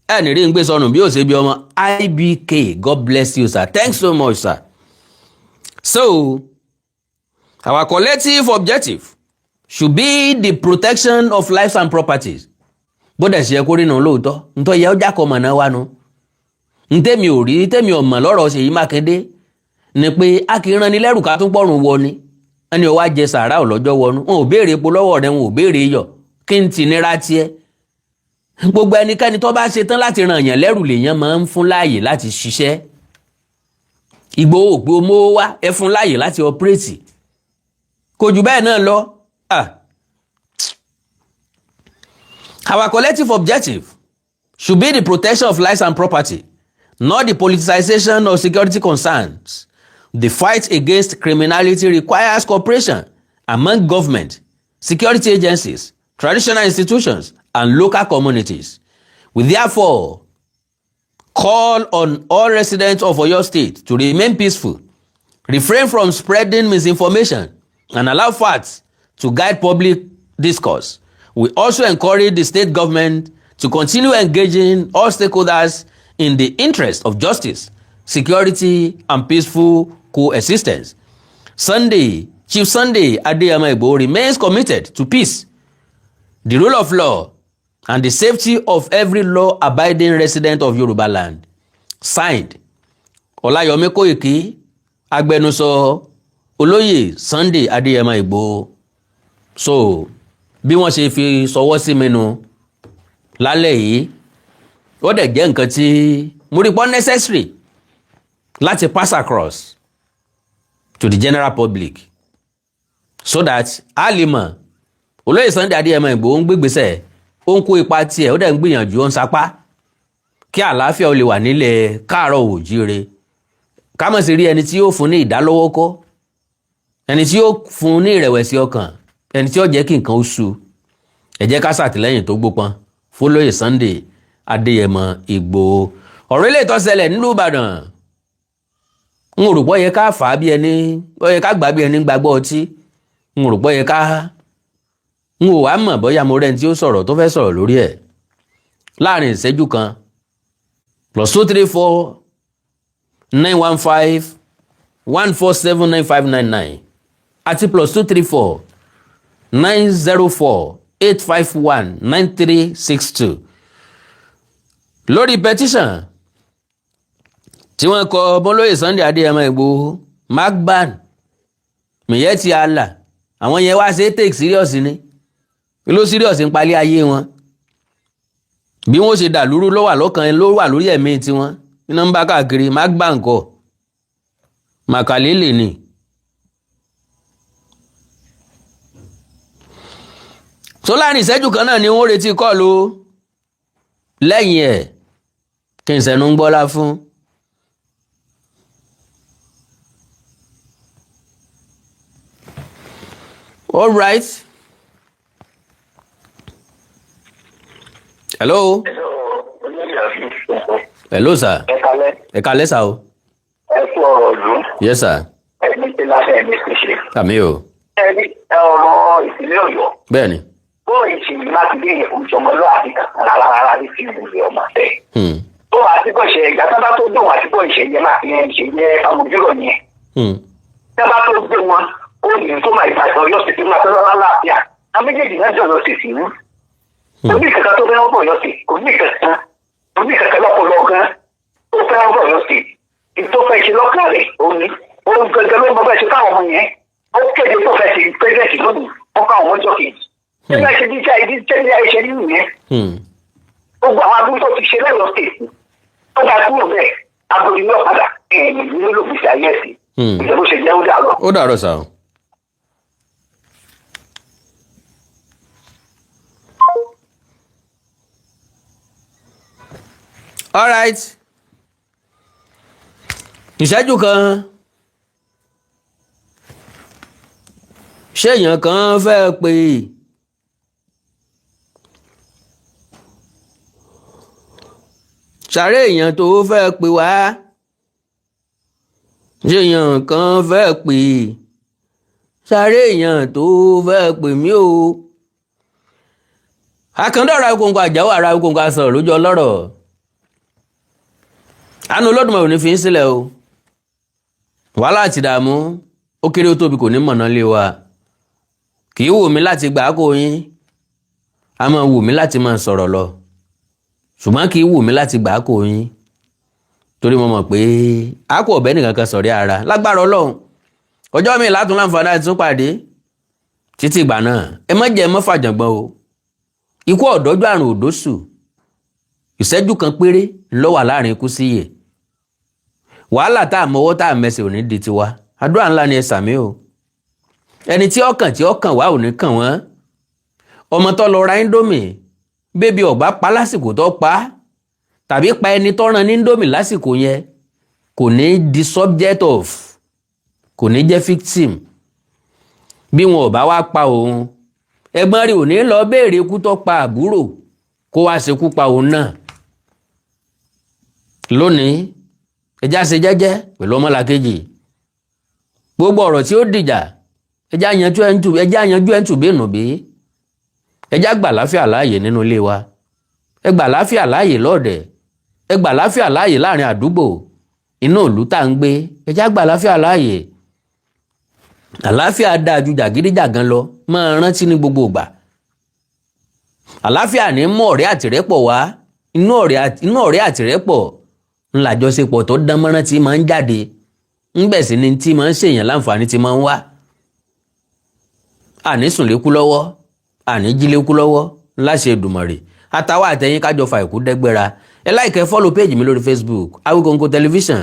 Ẹnì rí ń gbé sọnù bí ó ṣe bí ọmọ. IBK, God bless you, sir. Thanks so much, sir. So, our collective objective should be the protection of lives and properties. Bó dẹ̀ ṣe yẹ kó rí nù lóòótọ́, ntọ́ yẹ ọjà kọ mọ̀nà wa nu. Ntẹ́mi ò rí, tẹ́mi ò mọ̀ lọ́rọ̀ Ṣèyí Mákindé ni pé a kì í ran ni lẹ́rù ká tún pọ̀rùn wọ ni. Ẹni ò wá jẹ sàárà ò lọ́jọ́ wọnú. Wọn ò béèrè epo lọ́wọ́ rẹ̀, wọn ò béèrè iyọ̀. Kí n tì nira tiẹ̀? Gbogbo ẹnikẹ́ni tó bá ṣe tán láti ràn yàn lẹ́rù lèèyàn máa ń fún láàyè láti ṣiṣẹ́. Ìgbòho òpó mówó wá, ẹ fún láàyè láti operate. Kò jù bẹ́ẹ̀ náà lọ. Our collective objective should be the protection of lives and property, not the politicization of security concerns. The fight against criminality requires cooperation among government, security agencies, traditional institutions, and local communities. We therefore call on all residents of Oyo State to remain peaceful, refrain from spreading misinformation, and allow facts to guide public discourse. We also encourage the state government to continue engaging all stakeholders in the interest of justice, security, and peaceful coexistence. Chief Sunday Adeyemo Igboho remains committed to peace, the rule of law, and the safety of every law-abiding resident of Yoruba land. Signed, Olayomi Koiki, agbẹnusọ Olóyè Sunday Adeyemo Igboho. So, bí wọ́n ṣe fi sọwọ́ sí mi nu lálẹ́ yìí, ó dẹ̀ jẹ́ nǹkan tí mo rí pọ́ necessary láti pass across to the general public so that a lè mọ̀ Olóyè Sunday Adéyẹmọ Ìgbòho ń gbégbèsè, ó ń kó ipa tiẹ̀, ó dẹ̀ ń gbìyànjú, ó ń sapá kí àlàáfíà ó lè wà nílẹ̀ káàárọ̀ òjíire, ká má sì rí ẹni tí yóò fún ní ìdálọ́wọ́kọ́, ẹni tí yóò fún ní ìrẹ̀wẹ̀sì ọkàn, ẹni tí yóò jẹ́ kí nǹkan ó sú. Ẹ jẹ́ ká ṣàtìlẹ́yìn tó gbópọn Fọlọ́yè Sunday Adéyẹmọ Ìgbòho. Ọ̀rọ̀ ilé tó ṣẹlẹ̀ nílùú Ìbàdàn, n ò rò pé ó yẹ ká fà á bí ẹni ó yẹ ká gbà bí ẹni gbàgbọ́ ọtí. N ò rò pé ó yẹ ká, n ò wá mọ̀ bóyá mo rẹ́ni tí ó sọ̀rọ̀ tó fẹ́ sọ̀rọ̀ lórí ẹ̀ láàrin ìṣẹ́jú kan. +234 915 147 9599 àti +234 904 851 9362 lórí petition tí wọ́n kọ bọ́lóyè Sunday Adéyẹmọ Ìgbòho, Macban, Miyetti Allah. Àwọn yẹn wá ṣe take serious ni ló serious ń palẹ̀ ayé wọn. Bí wọ́n ṣe dàlúrú ló wà lọ́kàn, ló wà lórí ẹ̀mí tiwọn, iná ń bá káàkiri. Macban kọ màkàlélè ni. So láàrin ìṣẹ́jú kan náà ni wọ́n retí call lẹ́yìn ẹ̀ kí n sẹ́nu ń gbọ́lá fún. All right. Hello. Hello, sir. Ẹ kalẹ́. Ẹ kalẹ́ sir o. Ẹ kú ọ̀rọ̀ ìlú. Yes, sir. Ẹni tí lábẹ́ ẹni ti ṣe. Àmín o. Ẹ rí ọ̀rọ̀ ìpínlẹ̀ Ọ̀yọ́. Bẹ́ẹ̀ni. Bóyá Ṣèyí Mákindé yẹn kò jọmọlúwàbí kankan rárá rárá ní ti ìwúlẹ̀ ọmọ tẹ̀. Tó àtìkọ́ ṣe ìgbà tábà tó dùn àtìkọ́ ìṣẹ̀yẹ máa ìṣẹ̀yẹ amójúrò yẹn. Tábà tó gbé wọn, ó ní tó máa Ìbàdàn Ọ̀yọ́ sì ti máa tọ́lá lálàáfíà. Àwọn méjèèjì náà jọ̀yọ̀ sì sí wú. Kò ní kankan tó fẹ́ wọ́n bọ̀ Ọ̀yọ́ sí, kò ní kankan, kò ní kankan lọ́pọ̀lọ́ gan tó fẹ́ wọ́n bọ̀ Ọ̀yọ́ sí. Ìtò fẹ́ ṣe lọ́kàn rẹ̀ òun ni òun gangan ló ń bọ́ bẹ́ẹ̀ ṣe káwọn ọmọ yẹn. Ó kéde tó fẹ́ ṣe president lónìí, wọ́n káwọn ọmọ jọ kejì. Ṣé bá ṣe díjà ìdí tẹ́lẹ̀ àìṣe nínú yẹn? Gbogbo àwọn abúlé tó ti ṣe lẹ́yọ̀ state tó bá kúrò bẹ́ẹ̀, agodi ní ọ̀padà ẹ̀yìn ìlú ló fi ṣe ayé ẹ̀sìn. Ìjọba ṣe jẹ́ ó dà lọ. Ó dàárọ̀ sir o. All right. Ìṣẹ́jú kan, ṣé èèyàn kan fẹ́ pè é? Ṣàrẹ́ èèyàn tó fẹ́ pè wá, ṣé èèyàn kan fẹ́ pè é? Ṣàrẹ́ èèyàn tó fẹ́ pè mí o. Àkàndọ̀rọ̀ Awikonko àjáwọ̀ ara Awikonko asọ̀rọ̀ lójú ọlọ́rọ̀. Àánú Olódùmarè ò ní fi ń sílẹ̀ o. Wàhálà àti ìdààmú ó kéré ó tóbi kò ní mọ̀nà lé wa. Kì í wù mí láti gbà á kó yín, a máa wù mí láti máa sọ̀rọ̀ lọ, ṣùgbọ́n kì í wù mí láti gbà á kó yín torí mo mọ̀ pé a kò ọ̀bẹ nìkan kan sọ̀rí ara. Lágbára Ọlọ́run, ọjọ́ mi látún láǹfààní àti tún pàdé. Títí ìgbà náà, ẹ má jẹ́ ẹ má fàjàngbọ̀n o. Ikú ọ̀dọ́jú, àrùn òdòṣù, ìṣẹ́jú kan péré ló wà láàrin ikú síyè. Wàhálà tá a mọwọ́ tá a mẹsẹ̀ ò ní di tiwa. Àdúrà ńlá ni, ẹ sàmí o. Ẹni tí ọkàn tí ọkàn wá ò ní kàn wọ́n. Ọmọ tó lọ ra Indomie, bébí ọ̀bá pa lásìkò tó pa á tàbí pa ẹni tó rán ní Indomie lásìkò yẹn, kò ní di subject of, kò ní jẹ́ victim. Bí wọn ò bá wá pa òun, ẹ̀gbọ́n rẹ̀ ò ní lọ béèrè ikú tó pa àbúrò kó wá ṣekú pa òun náà. Lónìí, ẹjá ṣe jẹ́jẹ́ pẹ̀lú ọmọlàkejì. Gbogbo ọ̀rọ̀ tí ó dìjà, ẹjá yanjú ẹ̀ ń tù, ẹjá yanjú ẹ̀ ń tù bí nùbí. Ẹjá gbà láfíà láàyè nínú ilé wa, ẹ gbà láfíà láàyè lọ́ọ̀dẹ̀, ẹ gbà láfíà láàyè láàrin àdúgbò, inú ìlú tá à ń gbé. Ẹjá gbà láfíà láàyè. Àláfíà dáa ju jàgídíjàgan lọ. Máa rántí ní gbogbo ìgbà, àláfíà ní mú ọ̀rẹ́ àtìrẹ́pọ̀ wá. Inú ọ̀rẹ́ àtìrẹ́pọ̀ ńlájọṣepọ̀ tó dán mọ́rán tí máa ń jáde ńbẹ̀ sí ni tí máa ń ṣèyàn láǹfààní tí máa ń wá. Àní sùn lékú lọ́wọ́, àní jí lékú lọ́wọ́ láṣẹ Èdùmàrè. Àtàwọn àtẹ̀yìn kájọ fa ìkú dẹ́gbẹ́ra. Ẹ like, follow page mi lórí Facebook, Awikonko Television,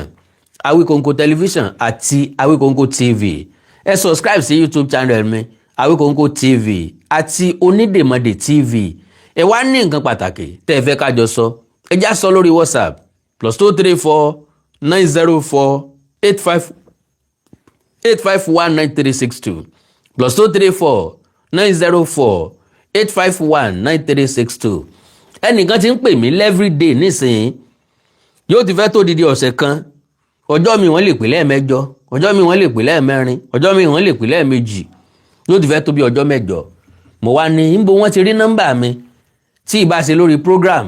Awikonko Television àti Awikonko TV. Ẹ subscribe sí YouTube channel mi, Awikonko TV àti Onídèmọdè TV. Ẹ wá ní nǹkan pàtàkì tẹ́ ẹ fẹ́ kájọ sọ, ẹ já sọ lórí WhatsApp, +234 904 858 5 19362, +234 904 851 9362. Ẹnìkan ti ń pè mí everyday nísìnyí, yóò ti fẹ́ tó didi ọ̀sẹ̀ kan. Ọjọ́ mi wọ́n lè pè lẹ́ẹ̀mẹ́jọ, ọjọ́ mi wọ́n lè pè lẹ́ẹ̀mẹ́rin, ọjọ́ mi wọ́n lè pè lẹ́ẹ̀mejì. Yóò ti fẹ́ tó bí ọjọ́ 8. Mo wá ní níbo wọ́n ti rí nọ́mbà mi tí ì bá ṣe lórí program.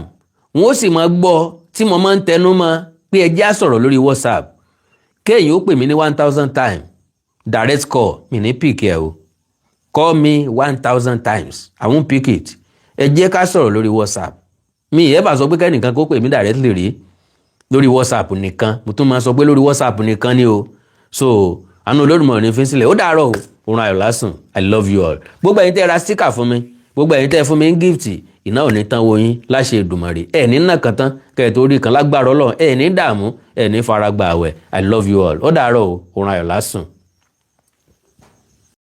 Wọ́n ó sì máa gbọ́ tí mo máa ń tẹnu mọ́ pé ẹ jẹ́ á sọ̀rọ̀ lórí WhatsApp. Kéèyàn ó pè mí ní 1,000 times direct call, mi ní pick ẹ o. Call me 1,000 times, I won't pick it. Ẹ jẹ́ ká sọ̀rọ̀ lórí WhatsApp. Mi ì ẹ́ bá sọ pé kẹ́nìkan kó pè mí directly rí. Lórí WhatsApp nìkan, mo tún máa sọ pé lórí WhatsApp nìkan ni o. So àánú Olódùmarè ní fi sílẹ̀. Ó dàárọ̀ o, oorun ayọ̀ lásùn. I love you all. Gbogbo ẹ̀yin tẹ́ ra sticker fún mi, gbogbo ẹ̀yin tẹ́ fún mi ní gift, iná ò ní tán wo yín láṣẹ Èdùmàrè. Ẹ̀ ní nà kàn tán kẹ́ ẹ̀ tó rí kan lágbára Ọlọ́run. Ẹ̀ ní dààmú, ẹ̀ ní faragbà àwẹ̀. I love you all. Ó dàárọ̀ o, oorun ayọ̀ lásùn.